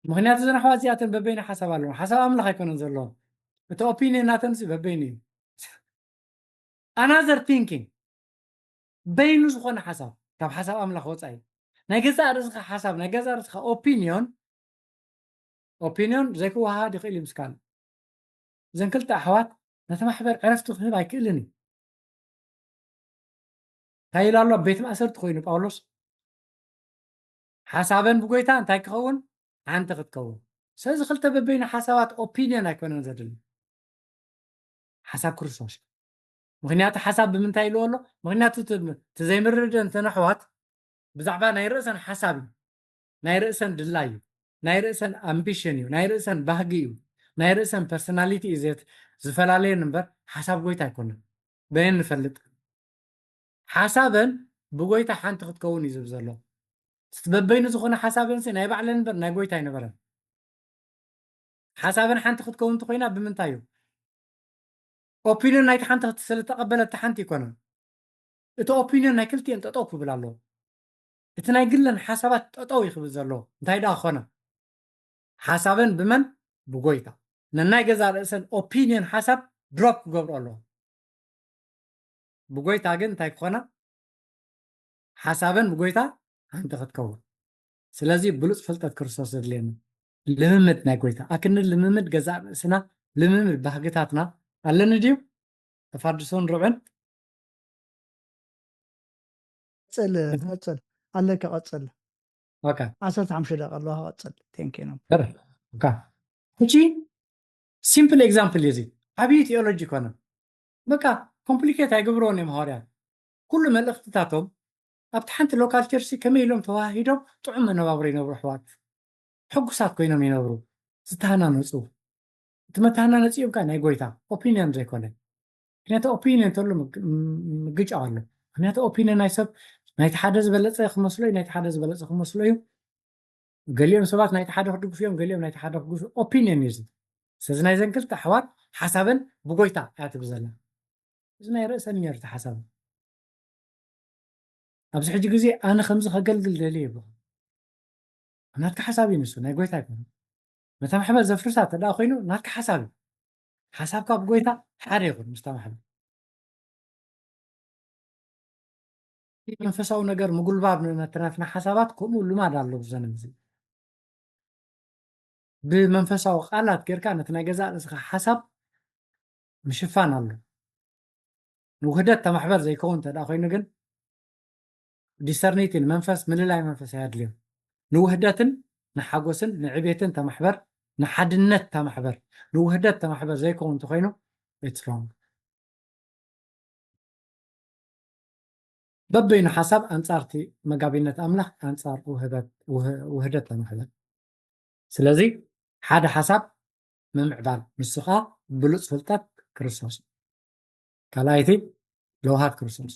ምክንያቱ እዘን ኣሕዋት እዚኣተን በበይነ ሓሳብ ኣለዎ ሓሳብ ኣምላኽ ኣይኮነን ዘለዎም። እቲ ኦፒኒየን ናተን ሲ በበይኑ እዩ። ኣናዘር ቲንኪንግ በይኑ ዝኾነ ሓሳብ ካብ ሓሳብ ኣምላኽ ወፃኢ ናይ ገዛእ ርእስኻ ሓሳብ ናይ ገዛእ ርእስኻ ኦፒኒዮን ኦፒኒዮን ዘይክወሃሃድ ይኽእል እዩ ምስ ካልእ። እዘን ክልተ ኣሕዋት ነቲ ማሕበር ዕረፍቲ ክህብ ኣይክእልን እዩ። እንታይ ኢሉ ኣሎ ኣብ ቤት ማእሰርቲ ኮይኑ ጳውሎስ ሓሳበን ብጎይታ እንታይ ክኸውን ሓንቲ ክትከውን። ስለዚ ክልተ በበይኑ ሓሳባት ኦፒኒዮን ኣይኮነን ዘድሊ ሓሳብ ክርስቶስ። ምክንያቱ ሓሳብ ብምንታይ ኢልዎ ኣሎ? ምክንያቱ እቲ ዘይምርድዳእ እንተን ኣሕዋት ብዛዕባ ናይ ርእሰን ሓሳብ እዩ፣ ናይ ርእሰን ድላይ እዩ፣ ናይ ርእሰን ኣምቢሽን እዩ፣ ናይ ርእሰን ባህጊ እዩ፣ ናይ ርእሰን ፐርሶናሊቲ እዩ ዝፈላለየን እምበር ሓሳብ ጎይታ ኣይኮነን። በየን ንፈልጥ ሓሳበን ብጎይታ ሓንቲ ክትከውን እዩ ዝብል ዘሎ። በበይኑ ዝኾነ ሓሳበንሲ ናይ ባዕለን እምበር ናይ ጎይታ ኣይነበረን። ሓሳበን ሓንቲ ክትከውን እንተኮይና ብምንታይ እዩ? ኦፒኒዮን ናይቲ ሓንቲ ስለተቐበለት ሓንቲ ይኮነን። እቲ ኦፒኒዮን ናይ ክልቲኤን ጠጠው ክብል ኣለዎ። እቲ ናይ ግለን ሓሳባት ጠጠው ይክብል ዘሎ እንታይ ደኣ ኮነ? ሓሳበን ብመን? ብጎይታ። ነናይ ገዛ ርእሰን ኦፒኒዮን ሓሳብ ድሮፕ ክገብሩ ኣለዎ። ብጎይታ ግን እንታይ ክኾና? ሓሳበን ብጎይታ ሓንቲ ክትከውን። ስለዚ ብሉፅ ፍልጠት ክርስቶስ ዘድልየና ልምምድ ናይ ጎይታ ኣክንዲ ልምምድ ገዛእ ርእስና ልምምድ ባህግታትና ኣለኒ ድዩ? ተፋድሶን ርብዕን ቀፅል ቀፅል ኣለካ ቀፅል ኦካ ዓሰርተ ሓሙሽተ ደቂቃ ኣለዋ ቀፅል ቴንኪ ነው ኦካ ሕጂ ሲምፕል ኤግዛምፕል እዩ እዚ ዓብዪ ቴኦሎጂ ይኮነ በቃ ኮምፕሊኬት ኣይገብርዎን እዮም ሃዋርያ ኩሉ መልእክትታቶም ኣብቲ ሓንቲ ሎካል ቸርሲ ከመይ ኢሎም ተዋሂዶም ጥዑም መነባብሮ ይነብሩ ኣሕዋት ሕጉሳት ኮይኖም ይነብሩ ዝተሃናነፁ እቲ መተሃናነፂኦም ከዓ ናይ ጎይታ ኦፒኒዮን ዘይኮነ ምክንያቱ ኦፒኒዮን ተሉ ምግጫው ኣሎ ምክንያቱ ኦፒኒዮን ናይ ሰብ ናይቲ ሓደ ዝበለፀ ክመስሎ እዩ ናይቲ ሓደ ዝበለፀ ክመስሎ እዩ ገሊኦም ሰባት ናይቲ ሓደ ክድግፉ እዮም ገሊኦም ናይቲ ሓደ ክድግፉ ኦፒኒዮን እዩ ስለዚ ናይዘን ክልተ ኣሕዋት ሓሳበን ብጎይታ እያ ትብል ዘላ እዚ ናይ ርእሰን ነርተ ሓሳብ ኣብዚ ሕጂ ግዜ ኣነ ከምዚ ከገልግል ደልየ ይብሉ ናትካ ሓሳብ እዩ ንሱ ናይ ጎይታ ይኮነ ነታ ማሕበር ዘፍርሳ ተዳ ኮይኑ ናትካ ሓሳብ እዩ ሓሳብካ ብጎይታ ሓደ ይኹን ምስታ ማሕበር መንፈሳዊ ነገር ምጉልባብ ነተናትና ሓሳባት ከምኡ ልማድ ኣሎ ብዘነ ግዜ ብመንፈሳዊ ቃላት ጌርካ ነቲ ናይ ገዛእ ርእስኻ ሓሳብ ምሽፋን ኣሎ ንውህደት ተማሕበር ዘይከውን እንተ ኮይኑ ግን ዲሰርኒቲ ንመንፈስ ምልላይ መንፈስ ኣየድልዮም ንውህደትን ንሓጎስን ንዕቤትን ተማሕበር ንሓድነት ተማሕበር ንውህደት ተማሕበር ዘይከውን እንተኮይኑ it's wrong በበይኑ ሓሳብ ኣንጻርቲ መጋቢነት ኣምላኽ ኣንጻር ውህደት ተማሕበር ስለዚ ሓደ ሓሳብ ምምዕባል፣ ንሱ ከዓ ብሉፅ ፍልጠት ክርስቶስ እዩ። ካልኣይቲ ለውሃት ክርስቶስ፣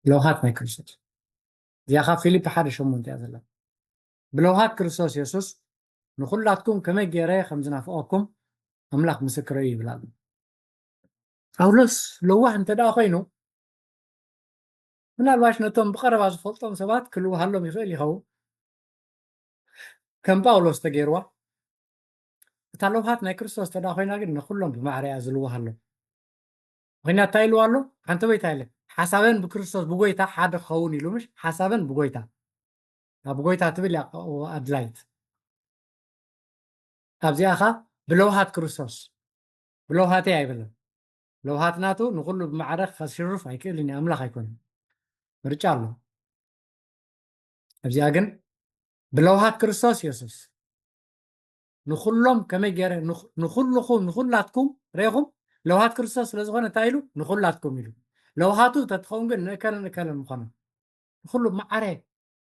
ለውሃት ናይ ክርስቶስ። እዚኣ ካብ ፊልፒ ሓደ ሸሞንተ እያ ዘላ። ብለውሃት ክርስቶስ የሱስ ንኹላትኩም ከመይ ገይረ ከም ዝናፍቐኩም ኣምላኽ ምስክረይ እዩ ይብል ኣሎ። ጳውሎስ ለዋህ እንተ ደኣ ኮይኑ፣ ምናልባሽ ነቶም ብቐረባ ዝፈልጦም ሰባት ክልውሃሎም ይኽእል ይኸውን። ከም ጳውሎስ ተገይርዋ እታ ለውሃት ናይ ክርስቶስ እንተ ደኣ ኮይና ግን ንኹሎም ብማዕረ እያ ዝልውሃሎም። ምኽንያት እንታይ ኢልዋ ኣሎ? ሓንቲ ወይ እንታይ ኢለ? ሓሳበን ብክርስቶስ ብጎይታ ሓደ ክኸውን ኢሉ፣ ምሽ ሓሳበን ብጎይታ፣ ኣብ ጎይታ ትብል እያ ኣድላይት። ኣብዚኣ ኸ ብለውሃት ክርስቶስ፣ ብለውሃተይ ኣይብልን። ለውሃት ናቱ ንኹሉ ብማዕረ ከሽርፍ ኣይክእልን እዩ፣ ኣምላኽ ኣይኮነን። ምርጫ ኣሎ። ኣብዚኣ ግን ብለውሃት ክርስቶስ የሱስ ንኹሎም ከመይ ገይረ ንኹ- ንኹልኹም ንኹላትኩም ሬኹም ለውሃት ክርስቶስ ስለ ዝኾነ እንታይ ኢሉ ንኹላትኩም ኢሉ። ለውሃቱ ተትኸውን ግን ንእከለ ንእከለ ምኾነ። ንኹሉ ማዕረ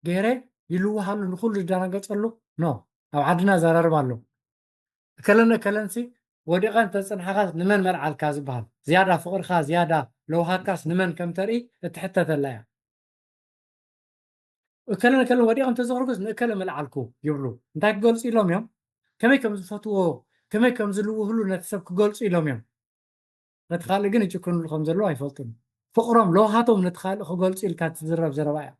ገይረ ይልውሃሉ፣ ንኹሉ ዝደናገጸሉ። ኖ፣ ኣብ ዓድና ዘራርብ ኣሎ። እከለን እከለንሲ ወዲቐን ተጽንሓኻስ ንመን መልዓልካ ዝበሃል፣ ዝያዳ ፍቕርካ ዝያዳ ለውሃትካስ ንመን ከም ተርኢ እትሕተተላ እያ። እከለን እከለን ወዲቐን ተዘኽርኩስ ንእከለ መልዓልኩ ይብሉ። እንታይ ክገልጹ ኢሎም እዮም? ከመይ ከም ዝፈትዎ፣ ከመይ ከም ዝልውህሉ ነቲ ሰብ ክገልጹ ኢሎም እዮም። ነቲ ካልእ ግን ይጭክንሉ ከም ዘለዉ ኣይፈልጡን። ፍቕሮም ለውሃቶም ነቲ ካልእ ክገልጹ ኢልካ እትዝረብ ዘረባ እያ።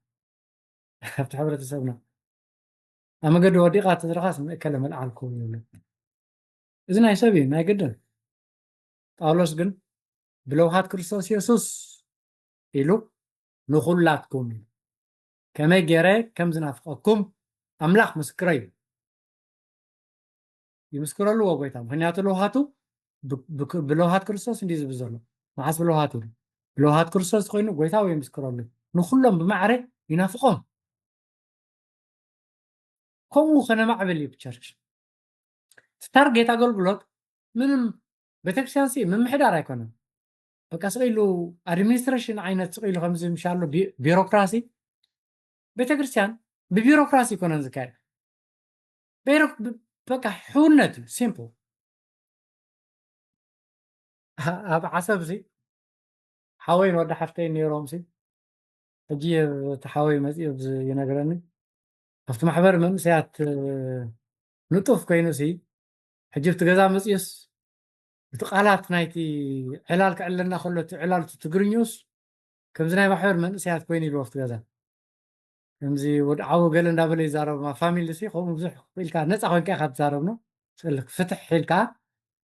ኣብቲ ሕብረተሰብና ኣብ መገዲ ወዲቓ ተዝረኻስ ንእከለ መልዓልኩ ይብሉ። እዚ ናይ ሰብ እዩ፣ ናይ ግድን። ጳውሎስ ግን ብለውሃት ክርስቶስ የሱስ ኢሉ ንኹላትኩም ኢሉ፣ ከመይ ገይረ ከም ዝናፍቐኩም ኣምላኽ ምስክረይ እዩ። ይምስክረሉ ወ ጎይታ፣ ምኽንያቱ ለውሃቱ ብ- ብክ- ብለውሃት ክርስቶስ እንዲ ዝብል ዘሎ። መዓስ ብለውሃት ኢሉ? ብለውሃት ክርስቶስ ኮይኑ ጎይታ ወይ ይምስክረሉ። ንኹሎም ብማዕረ ይናፍቖም። ከምኡ ከነማዕብል እዩ ብቸርች። ታርጌት ኣገልግሎት ምንም ቤተክርስትያን ሲ ምምሕዳር ኣይኮነን። በቃ ስቕ ኢሉ ኣድሚኒስትሬሽን ዓይነት ስቕ ኢሉ ከምዚ ምሻሎ ቢ- ቢሮክራሲ፣ ቤተክርስትያን ብቢሮክራሲ ኣይኮነን ዝካየድ። ቢሮ- ብ- በቃ ሕውነት እዩ፣ ሲምፕል። ኣብ ዓሰብ ሲ ሓወይን ወዲ ሓፍተይን ነይሮም ሲ፣ ሕጂ እቲ ሓወይ መፂኡ ኣብዚ ይነግረኒ። ኣብቲ ማሕበር መንእሰያት ንጡፍ ኮይኑ ሲ፣ ሕጂ ኣብቲ ገዛ መፂኡስ እቲ ቃላት ናይቲ ዕላል ክዕለና ከሎ እቲ ዕላል እቲ ትግርኛኡስ ከምዚ ናይ ማሕበር መንእሰያት ኮይኑ ኢልዎ ኣብቲ ገዛ። ከምዚ ወዲ ዓቦ ገለ እንዳበለ ይዛረብ፣ ማ ፋሚሊ ሲ ከምኡ ብዙሕ ኢልካ ነፃ ኮይንካ ኢኻ ትዛረብ ነው። ስእልክ ፍትሕ ኢልካ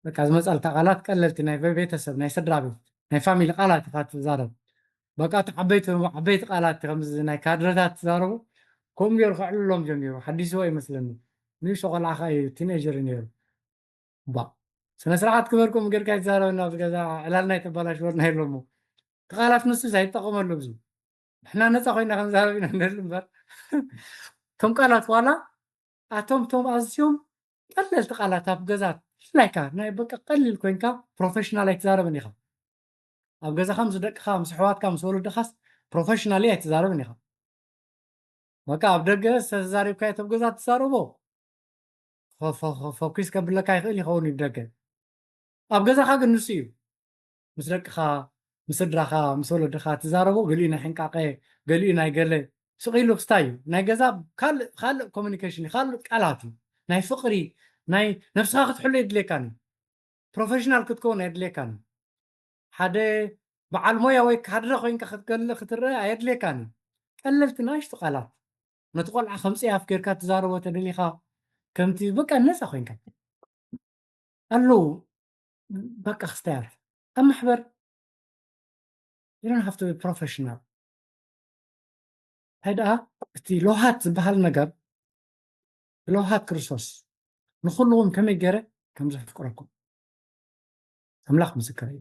በቃ ዝመፀልካ ቃላት ቀለልቲ ናይ ቤተሰብ ናይ ስድራ ቤት ናይ ፋሚሊ ቃላት ኢኻ ትዛረብ። በቃ እቲ ዓበይቲ ዓበይቲ ቃላት ከምዚ ናይ ካድረታት ትዛረቡ ከምኡ ገይሩ ከዕልሎም ጀሚሩ። ሓዲስዎ ይመስለኒ። ንእሽቶ ቆልዓ ኸዓ እዩ፣ ቲኔጀር እዩ ነይሩ። ባ ስነ ስርዓት ክበርኩም ገርካ ይዛረበና ኣብዚ ገዛ ዕላልና ይተባላሽወልና የሎሞ። እቲ ቃላት ንሱ ኣይጠቐመሉ ብዙ። ንሕና ነፃ ኮይና ክንዛረብ ኢና ንደሊ እምበር እቶም ቃላት ዋላ ኣቶም ቶም ኣዝዮም ቀለልቲ ቃላት ኣብ ገዛ ብፍላይ ከኣ ናይ በቃ ቀሊል ኮይንካ ፕሮፌሽናል ኣይትዛረብን ኢኻ። ኣብ ገዛኻ ምስ ደቅኻ ምስ ኣሕዋትካ ምስ ወለድኻስ ፕሮፌሽናሊ ኣይትዛረብን ኢኻ። በቃ ኣብ ደገ ዝተዛሪብካዮ ኣብ ገዛ ትዛረቦ ፎ- ፎ- ፎ- ፎኪስ ከብለካ ይኽእል ይኸውን እዩ ደገ። ኣብ ገዛኻ ግን ንሱ እዩ ምስ ደቅኻ ምስ ስድራኻ ምስ ወለድኻ ትዛረቦ። ገሊኡ ናይ ሕንቃቐ ገሊኡ ናይ ገለ ስቕ ኢሉ ክስታይ እዩ። ናይ ገዛ ካልእ ካልእ ኮሚኒኬሽን እዩ፣ ካልእ ቃላት እዩ። ናይ ፍቕሪ ናይ ነብስኻ ክትሕሉ የድልየካን እዩ። ፕሮፌሽናል ክትከውን ኣየድልየካን እዩ። ሓደ በዓል ሞያ ወይ ካድረ ኮይንካ ክትገለ ክትረአ ኣየድልየካን እዩ። ቀለልቲ ናሽቱ ቃላት ነቲ ቆልዓ ከም ጽያፍ ጌርካ ትዛረቦ ተደሊኻ ከምቲ በቃ ነፃ ኮይንካ ኣለዉ በቃ ክስተያት ኣብ ማሕበር you don't have to be professional። እንታይ ደኣ እቲ ለውሃት ዝበሃል ነገር ለውሃት ክርስቶስ ንኹልኹም ከመይ ገይረ ከም ዘፍቅረኩም ኣምላኽ ምስክር እዩ።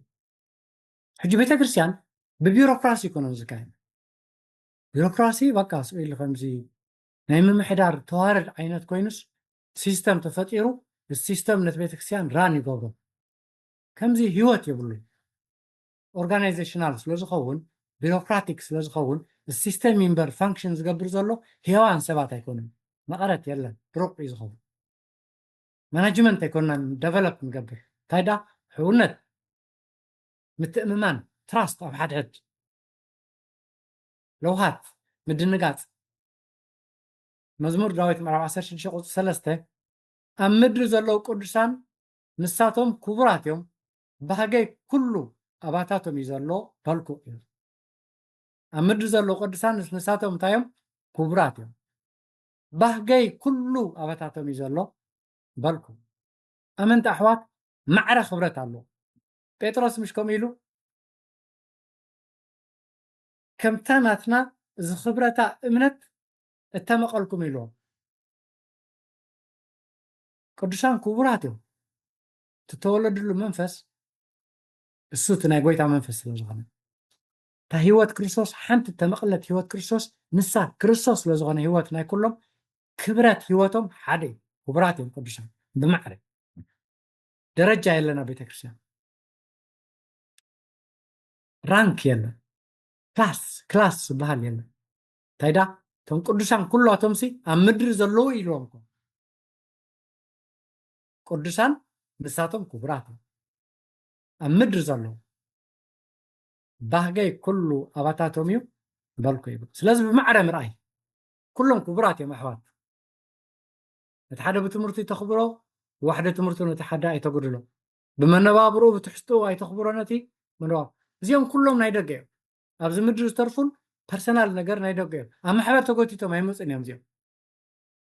ሕጂ ቤተ ክርስቲያን ብቢሮክራሲ ይኮነን ዝካየድ። ቢሮክራሲ በቃ ስቕ ኢሉ ከምዚ ናይ ምምሕዳር ተዋረድ ዓይነት ኮይኑስ ሲስተም ተፈጢሩ እቲ ሲስተም ነቲ ቤተ ክርስቲያን ራን ይገብሮ። ከምዚ ህይወት የብሉን። ኦርጋናይዜሽናል ስለ ዝኸውን ቢሮክራቲክ ስለ ዝኸውን እቲ ሲስተም እምበር ፋንክሽን ዝገብር ዘሎ ህያዋን ሰባት ኣይኮኑን። መቐረት የለን፣ ብሩቕ እዩ ዝኸውን። ማናጅመንት ኣይኮንናን ደቨሎፕ ንገብር። እንታይ ዳ? ሕውነት፣ ምትእምማን፣ ትራስት ኣብ ሓድሕድ፣ ለውሃት፣ ምድንጋጽ። መዝሙር ዳዊት ምዕራፍ ዓሰርተ ሽዱሽተ ቁጽሪ ሰለስተ፣ ኣብ ምድሪ ዘለዉ ቅዱሳን ንሳቶም ክቡራት እዮም፣ ባህገይ ኩሉ ኣባታቶም እዩ ዘሎ በልኩ እዩ። ኣብ ምድሪ ዘለዉ ቅዱሳን ንስ- ንሳቶም እንታይ እዮም? ክቡራት እዮም። ባህገይ ኩሉ ኣባታቶም እዩ ዘሎ በልኩ። ኣመንቲ ኣሕዋት፣ ማዕረ ክብረት ኣለዎ። ጴጥሮስ ምሽ ከምኡ ኢሉ፣ ከምታ ናትና ዝኽብረታ እምነት እተመቐልኩም ኢልዎም። ቅዱሳን ክቡራት እዮም። እተወለድሉ መንፈስ እሱ እቲ ናይ ጎይታ መንፈስ ስለ ዝኾነ፣ እታ ህይወት ክርስቶስ ሓንቲ እተመቕለት ህይወት ክርስቶስ ንሳ ክርስቶስ ስለ ዝኾነ ህይወት ናይ ኩሎም ክብረት ህይወቶም ሓደ እዩ። ክቡራት እዮም ቅዱሳን ብማዕረ። ደረጃ የለን ኣብ ቤተ ክርስቲያን። ራንክ የለን። ክላስ፣ ክላስ ዝበሃል የለን። እንታይ ዳ? እቶም ቅዱሳን ኩላቶምሲ ኣብ ምድሪ ዘለዉ ኢልዎም እኮ። ቅዱሳን ንሳቶም ክቡራት እዮም። ኣብ ምድሪ ዘለዉ ባህገይ ኩሉ ኣባታቶም እዩ በልኩ ይብል። ስለዚ ብማዕረ ምርኣይ ኩሎም ክቡራት እዮም ኣሕዋት። እቲ ሓደ ብትምህርቱ ይተኽብሮ፣ ዋሕደ ትምህርቱ ነቲ ሓደ ኣይተጉድሎ። ብመነባብርኡ ብትሕዝትኡ ኣይተኽብሮ ነቲ መነባብ። እዚኦም ኩሎም ናይ ደገ እዮም። ኣብዚ ምድሪ ዝተርፉን ፐርሰናል ነገር ናይ ደገ እዮም። ኣብ ማሕበር ተጎቲቶም ኣይመፅን እዮም እዚኦም።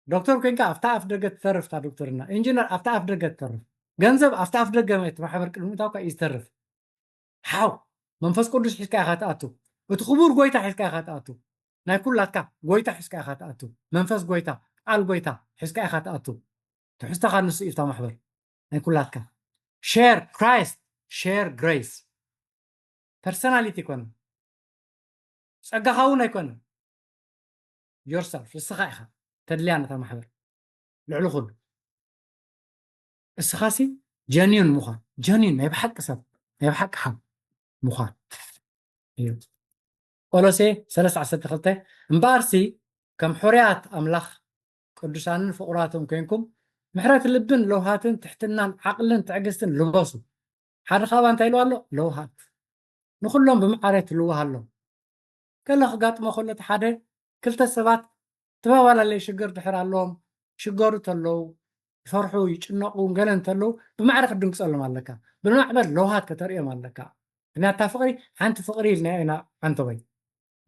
ዶክተር ኮይንካ ኣብታ ኣፍ ደገ ትተርፍ እታ ዶክተርና፣ ኢንጂነር ኣብታ ኣፍ ደገ ትተርፍ፣ ገንዘብ ኣብታ ኣፍ ደገ እቲ ማሕበር ቅድሚ ምእታውካ እዩ ዝተርፍ። ሓው መንፈስ ቅዱስ ሒዝካ ኢኻ ትኣቱ። እቲ ክቡር ጎይታ ሒዝካ ኢኻ ትኣቱ። ናይ ኩላትካ ጎይታ ሒዝካ ኢኻ ትኣቱ። መንፈስ ጎይታ፣ ቃል ጎይታ ሒዝካ ኢኻ ትኣቱ። ትሕዝቶኻ ንሱ እዩ እታ ማሕበር ናይ ኩላትካ። ሼር ክራይስት፣ ሼር ግሬስ። ፐርሰናሊቲ ኣይኮነን፣ ጸጋኻ እውን ኣይኮነን። ዮርሰልፍ፣ ንስኻ ኢኻ ተድልያ ነታ ማሕበር ልዕሊ ኩሉ። እስኻሲ ጀኒዩን ምዃን፣ ጀኒዩን ናይ ብሓቂ ሰብ፣ ናይ ብሓቂ ሓብ ምዃን እዩ። ቆሎሴ ሰለስተ ዓሰርተ ክልተ፣ እምበኣርሲ ከም ሕሩያት ኣምላኽ ቅዱሳንን ፍቑራትን ኮይንኩም ምሕረት ልብን ለውሃትን ትሕትናን ዓቕልን ትዕግስትን ልበሱ። ሓደ ካባ እንታይ ኢሉ ኣሎ? ለውሃት። ንኹሎም ብማዕረ ትልውሃሎም። ገለ ክጋጥሞ ከሎ እቲ ሓደ ክልተ ሰባት ተባባላለይ ሽግር ድሕር ኣለዎም። ሽገሩ ተለዉ፣ ይፈርሑ፣ ይጭነቑ፣ ገለ እንተለዉ ብማዕረ ክትድንግጸሎም ኣለካ። ብማዕበል ለውሃት ከተርእዮም ኣለካ። ምክንያቱ እታ ፍቕሪ ሓንቲ ፍቕሪ ኢልና ኢና ዓንተወይ።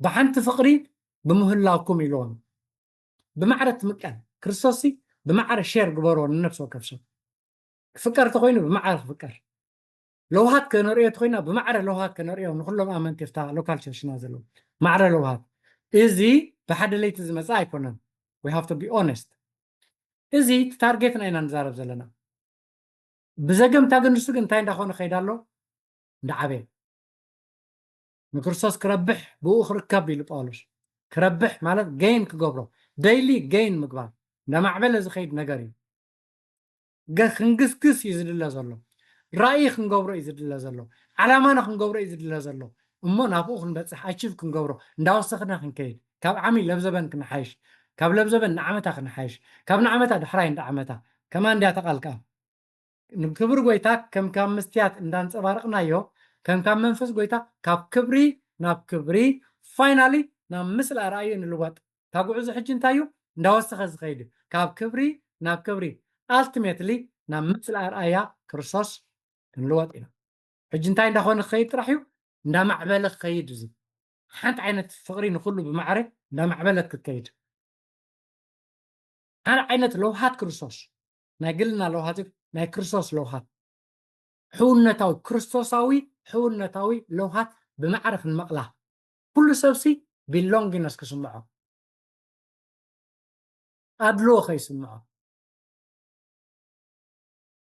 ብሓንቲ ፍቕሪ ብምህላውኩም ኢልዎም። ብማዕረ ትምቀል። ክርስቶስሲ ብማዕረ ሼር ግበርዎ ንነፍሲ ወከፍ ሰብ። ክፍቀር ተኾይኑ ብማዕረ ክፍቀር። ለውሃት ከነርእዮ ተኾይና ብማዕረ ለውሃት ከነርእዮ ንኹሎም ኣመንቲ እፍታ ሎካል ቸርችና ዘለዉ። ማዕረ ለውሃት። እዚ ብሓደ ለይቲ ዝመጽእ ኣይኮነን። We have to be honest። እዚ እቲ ታርጌትና ኢና ንዛረብ ዘለና። ብዘገምታ ግን ንሱ ግን እንታይ እንዳኾነ ከይዳ ኣሎ? እንዳዓበየ። ንክርስቶስ ክረብሕ ብኡ ክርከብ ኢሉ ጳውሎስ። ክረብሕ ማለት ገይን ክገብሮ፣ ደይሊ ገይን ምግባር። እንዳማዕበለ ዝኸይድ ነገር እዩ። ገ-፣ ክንግስግስ እዩ ዝድለ ዘሎ። ራእይ ክንገብሮ እዩ ዝድለ ዘሎ። ዓላማና ክንገብሮ እዩ ዝድለ ዘሎ። እሞ ናብኡ ክንበጽሕ፣ ኣቺቭ ክንገብሮ፣ እንዳወሰኽና ክንከይድ። ካብ ዓሚ ለብዘበን ክንሓይሽ፣ ካብ ለብዘበን ንዓመታ ክንሓይሽ፣ ካብ ንዓመታ ድሕራይ እንዳዓመታ። ከማን እንድያ ተቓልካ። ንክብሪ ጎይታ ከም ካብ መስትያት እንዳንጸባረቕናዮ፣ ከም ካብ መንፈስ ጎይታ ካብ ክብሪ ናብ ክብሪ፣ ፋይናሊ ናብ ምስላ ራእዩ ንልወጥ። እታ ጉዕዞ ሕጂ እንታይ እዩ? እንዳወሰኸ ዝኸይድ እዩ። ካብ ክብሪ ናብ ክብሪ፣ ኣልቲሜትሊ ናብ ምስላ ኣርኣያ ክርስቶስ ክንልወጥ ኢና። ሕጂ እንታይ እንዳኾነ ክኸይድ ጥራሕ እዩ? እንዳማዕበለ ክኸይድ እዚ። ሓንቲ ዓይነት ፍቕሪ ንኹሉ ብማዕረ እንዳማዕበለት ክትከይድ። ሓደ ዓይነት ለውሃት ክርስቶስ፣ ናይ ግልና ለውሃት እዩ፣ ናይ ክርስቶስ ለውሃት። ሕውነታዊ፣ ክርስቶሳዊ ሕውነታዊ ለውሃት ብማዕረ ክንመቕላ። ኩሉ ሰብሲ ቢሎንጊነስ ክስምዖ። ኣድልዎ ከይስምዖ።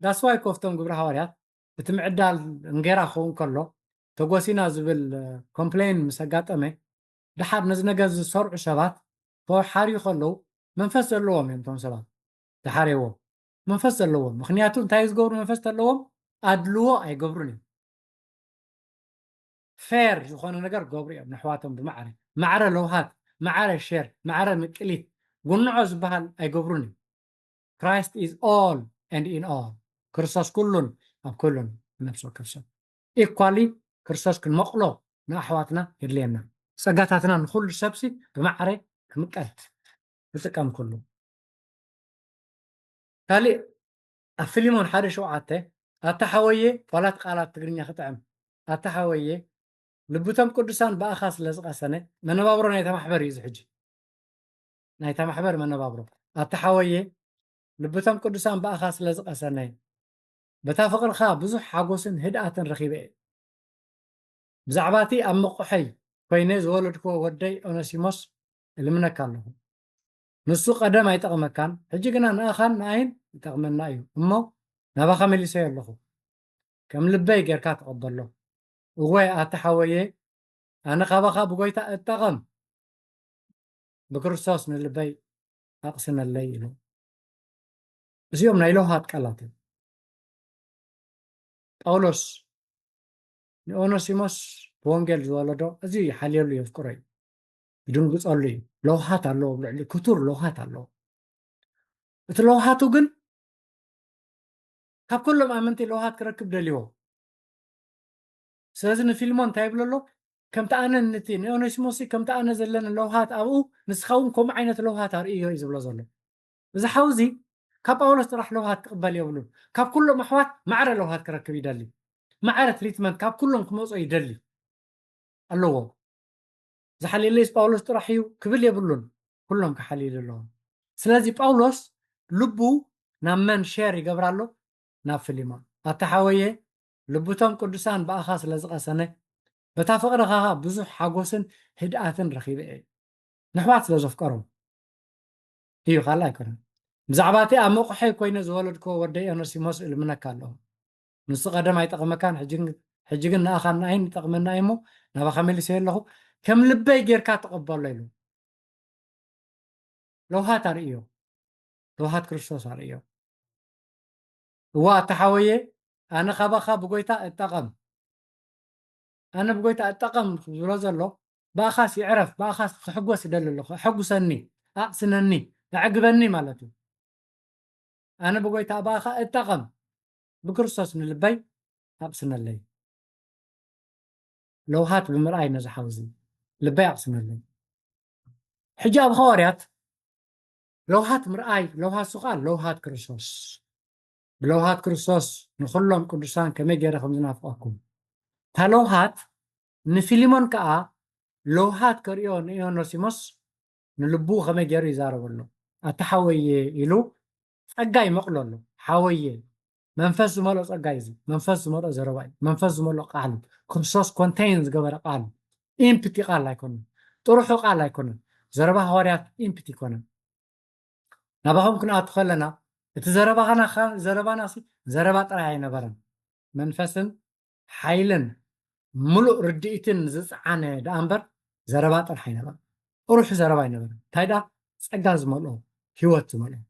ዳስዋይ ኮፍቶም ግብረ ሃዋርያት እቲ ምዕዳል እንጌራ ክኸውን ከሎ ተጎሲና ዝብል ኮምፕሌን ምስ ኣጋጠመ፣ ደሓር ነዚ ነገር ዝሰርዑ ሰባት ተሓርዩ ከለዉ መንፈስ ዘለዎም እዮም። እቶም ሰባት ዝሓርየዎም መንፈስ ዘለዎም፣ ምኽንያቱ እንታይ እዩ ዝገብሩ? መንፈስ ዘለዎም ኣድልዎ ኣይገብሩን እዮም። ፌር ዝኾነ ነገር ገብሩ እዮም ንሕዋቶም ብማዕረ። ማዕረ ለውሃት፣ ማዕረ ሼር፣ ማዕረ ምቅሊት፣ ጉንዖ ዝበሃል ኣይገብሩን እዮም። Christ is all and in all. ክርስቶስ ኩሉን ኣብ ኩሉን ነፍሲ ወከፍ ሰብ equally ክርስቶስ ክንመቕሎ ንኣሕዋትና የድልየና። ጸጋታትና ንኹሉ ሰብሲ ብማዕረ ክምቀል ክጥቀም ኩሉ። ካሊእ ኣብ ፊልሞን ሓደ ሸውዓተ ኣታ ሓወየ ዋላት ቃላት ትግርኛ ክጥዕም ኣታ ሓወየ ልብቶም ቅዱሳን ብኣኻ ስለ ዝቐሰነ መነባብሮ ናይታ ማሕበር እዩ እዚ ሕጂ ናይታ ማሕበር መነባብሮ ኣታ ሓወየ ልብቶም ቅዱሳን ብኣኻ ስለ ዝቐሰነ በታ ፍቕርኻ ብዙሕ ሓጎስን ህድኣትን ረኺበ እየ። ብዛዕባ እቲ ኣብ መቑሐይ ኮይነ ዝወለድክዎ ወደይ ኦነሲሞስ እልምነካ ኣለኹ። ንሱ ቀደም ኣይጠቕመካን፣ ሕጂ ግና ንኣኻን ንኣይን ይጠቕመና እዩ እሞ ናባኻ መሊሰዮ ኣለኹ። ከም ልበይ ጌርካ ተቐበሎ። እወ ኣቲ ሓወየ፣ ኣነ ካባኻ ብጎይታ እጠቐም፣ ብክርስቶስ ንልበይ ኣቕስነለይ ኢሉ። እዚኦም ናይ ለውሃት ቃላት እዮም። ጳውሎስ ንኦነሲሞስ ብወንጌል ዝወለዶ እዚ ይሓልየሉ የፍቅሮ እዩ፣ ይድንግጸሉ እዩ። ለውሃት ኣለዎ፣ ኣብ ልዕሊ ክቱር ለውሃት ኣለዎ። እቲ ለውሃቱ ግን ካብ ኩሎም ኣመንቲ ለውሃት ክረክብ ደልዎ። ስለዚ ንፊልሞን እንታይ ይብሎ ኣሎ? ከምቲ ኣነ ነቲ ንኦነሲሞስ ከምቲ ኣነ ዘለኒ ለውሃት ኣብኡ ንስኻ እውን ከምኡ ዓይነት ለውሃት ኣርእዮ እዩ ዝብሎ ዘሎ። እዚ ሓው እዚ ካብ ጳውሎስ ጥራሕ ለውሃት ክቕበል የብሉን። ካብ ኩሎም ኣሕዋት ማዕረ ለውሃት ክረክብ ይደሊ። ማዕረ ትሪትመንት ካብ ኩሎም ክመጾ ይደሊ ኣለዎ። ዝሓልየለይስ ጳውሎስ ጥራሕ እዩ ክብል የብሉን። ኩሎም ክሓልዩ ኣለዎም። ስለዚ ጳውሎስ ልቡ ናብ መን ሼር ይገብር ኣሎ? ናብ ፊልሞን። ኣታ ሓወየ ልብቶም ቅዱሳን ብኣኻ ስለ ዝቐሰነ በታ ፍቕርኻ ብዙሕ ሓጎስን ህድኣትን ረኺበ እየ። ንኣሕዋት ስለ ዘፍቀሮም እዩ፣ ካልእ ኣይኮነን። ብዛዕባ እቲ ኣብ መቑሐይ ኮይነ ዝወለድክዎ ወደይ ኦነሲሞስ እልምነካ ኣለኹ። ንሱ ቀደም ኣይጠቐመካን፣ ሕጂ ግን ንኣኻን ንኣይን ይጠቕመና እዩ እሞ ናባኻ መሊሰዮ ኣለኹ። ከም ልበይ ጌርካ ተቐበሎ ኢሉ። ለውሃት ኣርእዮ፣ ለውሃት ክርስቶስ ኣርእዮ። እዋ ኣታ ሓወየ፣ ኣነ ካባኻ ብጎይታ እጠቐም፣ ኣነ ብጎይታ እጠቐም ዝብሎ ዘሎ ብኣኻስ ይዕረፍ፣ ብኣኻስ ክሕጎስ ይደሊ ኣለኹ። ኣሐጉሰኒ፣ ኣቕስነኒ፣ ኣዕግበኒ ማለት እዩ። ኣነ ብጎይታ ብኣኻ እጠቐም፣ ብክርስቶስ ንልበይ ኣቕስነለይ። ለውሃት ብምርኣይ ነዚ ሓውዚ ልበይ ኣቕስነለይ። ሕጂ ኣብ ሃዋርያት ለውሃት ምርኣይ፣ ለውሃት ስኻ ለውሃት ክርስቶስ። ብለውሃት ክርስቶስ ንኹሎም ቅዱሳን ከመይ ገይረ ከም ዝናፍቐኩም። እታ ለውሃት ንፊሊሞን ከኣ ለውሃት ከርእዮ ንኦነሲሞስ ንልቡ ከመይ ገይሩ ይዛረበሉ። ኣታ ሓወየ ኢሉ ጸጋ ይመቕሎ ኣሎ። ሓወየ መንፈስ ዝመልኦ ጸጋ እዩ። መንፈስ ዝመልኦ ዘረባ እዩ። መንፈስ ዝመልኦ ቃል እዩ። ክርስቶስ ኮንቴይን ዝገበረ ቃል ኢምፕቲ ቃል ኣይኮነን። ጥሩሑ ቃል ኣይኮነን። ዘረባ ሃዋርያት ኢምፕቲ ኣይኮነን። ናባኹም ክንኣቱ ከለና እቲ ዘረባና ዘረባና ሲ ዘረባ ጥራይ ኣይነበረን። መንፈስን ሓይልን ምሉእ ርድኢትን ዝፀዓነ ደኣ እምበር ዘረባ ጥራሕ ኣይነበረን። ጥሩሑ ዘረባ ኣይነበረን። እንታይ ደኣ ጸጋ ዝመልኦ ህይወት ዝመልኦ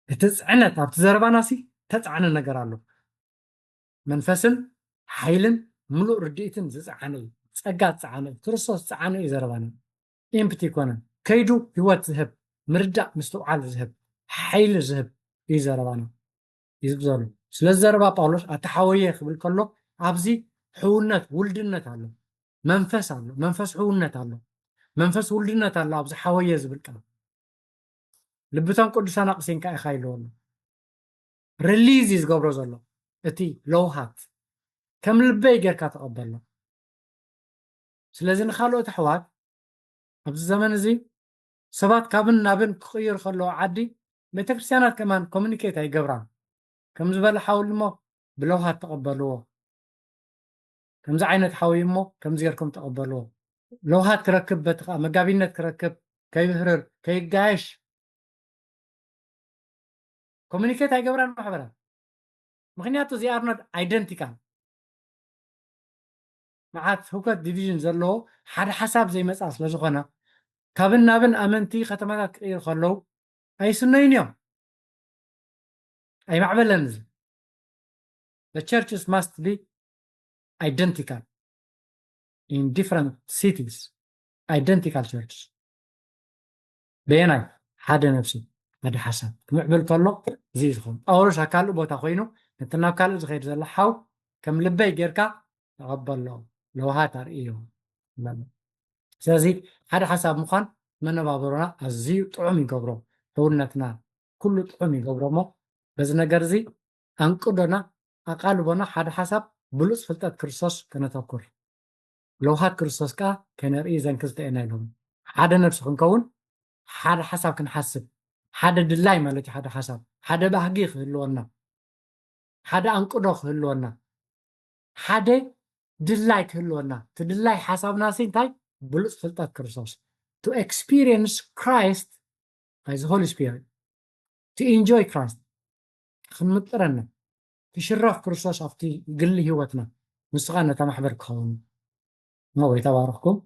እቲ ጽዕነት ኣብቲ ዘረባና ሲ ተጻዕነ ነገር ኣሎ። መንፈስን ሓይልን ምሉእ ርድኢትን ዝጸዓነ እዩ። ጸጋ ዝጸዓነ እዩ። ክርስቶስ ዝጸዓነ እዩ ዘረባና። ኢምፕቲ ኣይኮነን። ከይዱ ህይወት ዝህብ፣ ምርዳእ ምስትውዓል ዝህብ፣ ሓይሊ ዝህብ እዩ ዘረባና። እዩ ዘሎ። ስለዚ ዘረባ ጳውሎስ ኣታ ሓወየ ክብል ከሎ ኣብዚ ሕውነት ውልድነት ኣሎ፣ መንፈስ ኣሎ፣ መንፈስ ሕውነት ኣሎ፣ መንፈስ ውልድነት ኣሎ ኣብዚ ሓወየ ዝብል ቃል። ልብቶም ቅዱሳን ኣቕሲንካ ኢኻ ኢልዎ ኣሎ። ሪሊዝ እዩ ዝገብሮ ዘሎ እቲ ለውሃት። ከም ልበይ ጌርካ ተቐበሎ። ስለዚ ንኻልኦት ኣሕዋት ኣብዚ ዘመን እዚ ሰባት ካብን ናብን ክቕይር ከለዎ ዓዲ ቤተክርስትያናት ከማን ኮሚኒኬት ኣይገብራን። ከም ዝበለ ሓውልሞ ብለውሃት ተቐበልዎ። ከምዚ ዓይነት ሓወይ እሞ ከምዚ ጌርኩም ተቐበልዎ። ለውሃት ክረክብ በቲ ከዓ መጋቢነት ክረክብ ከይብህርር ከይጋየሽ ኮሚኒኬት ኣይገብራን ማሕበራት። ምክንያቱ they are not identical። መዓት ህውከት ዲቪዥን ዘለዎ ሓደ ሓሳብ ዘይመፃ ስለ ዝኾነ ካብን ናብን ኣመንቲ ከተማታት ክቕይር ከለዉ ኣይስነዩን እዮም። ኣይማዕበለን እዚ። The churches must be identical in different cities. Identical churches በየናይ ሓደ ነፍሲ ሓደ ሓሳብ ክምዕብል ከሎ እዚ እዩ ዝኸውን። ጳውሎስ ኣብ ካልእ ቦታ ኮይኑ ነቲ ናብ ካልእ ዝኸይድ ዘሎ ሓው ከም ልበይ ጌርካ ተቐበሎ፣ ለውሃት ኣርእዮ። ስለዚ ሓደ ሓሳብ ምዃን መነባብሮና ኣዝዩ ጥዑም ይገብሮ፣ ሕውነትና ኩሉ ጥዑም ይገብሮ። እሞ በዚ ነገር እዚ ኣንቅዶና፣ ኣቓልቦና ሓደ ሓሳብ ብሉፅ ፍልጠት ክርስቶስ ከነተኩር፣ ለውሃት ክርስቶስ ከዓ ከነርኢ እዘን ክልተ ኢና ኢሎም። ሓደ ነብሲ ክንከውን፣ ሓደ ሓሳብ ክንሓስብ፣ ሓደ ድላይ ማለት እዩ። ሓደ ሓሳብ ሓደ ባህጊ ክህልወና፣ ሓደ ኣንቅዶ ክህልወና፣ ሓደ ድላይ ክህልወና። እቲ ድላይ ሓሳብና ሲ እንታይ? ብሉፅ ፍልጠት ክርስቶስ። To experience Christ by the Holy Spirit, to enjoy Christ፣ ክንምጥረና፣ ክሽረኽ ክርስቶስ ኣብቲ ግሊ ህይወትና፣ ንስኻ ነታ ማሕበር ክኸውን። እሞ ወይ ተባረኽኩም።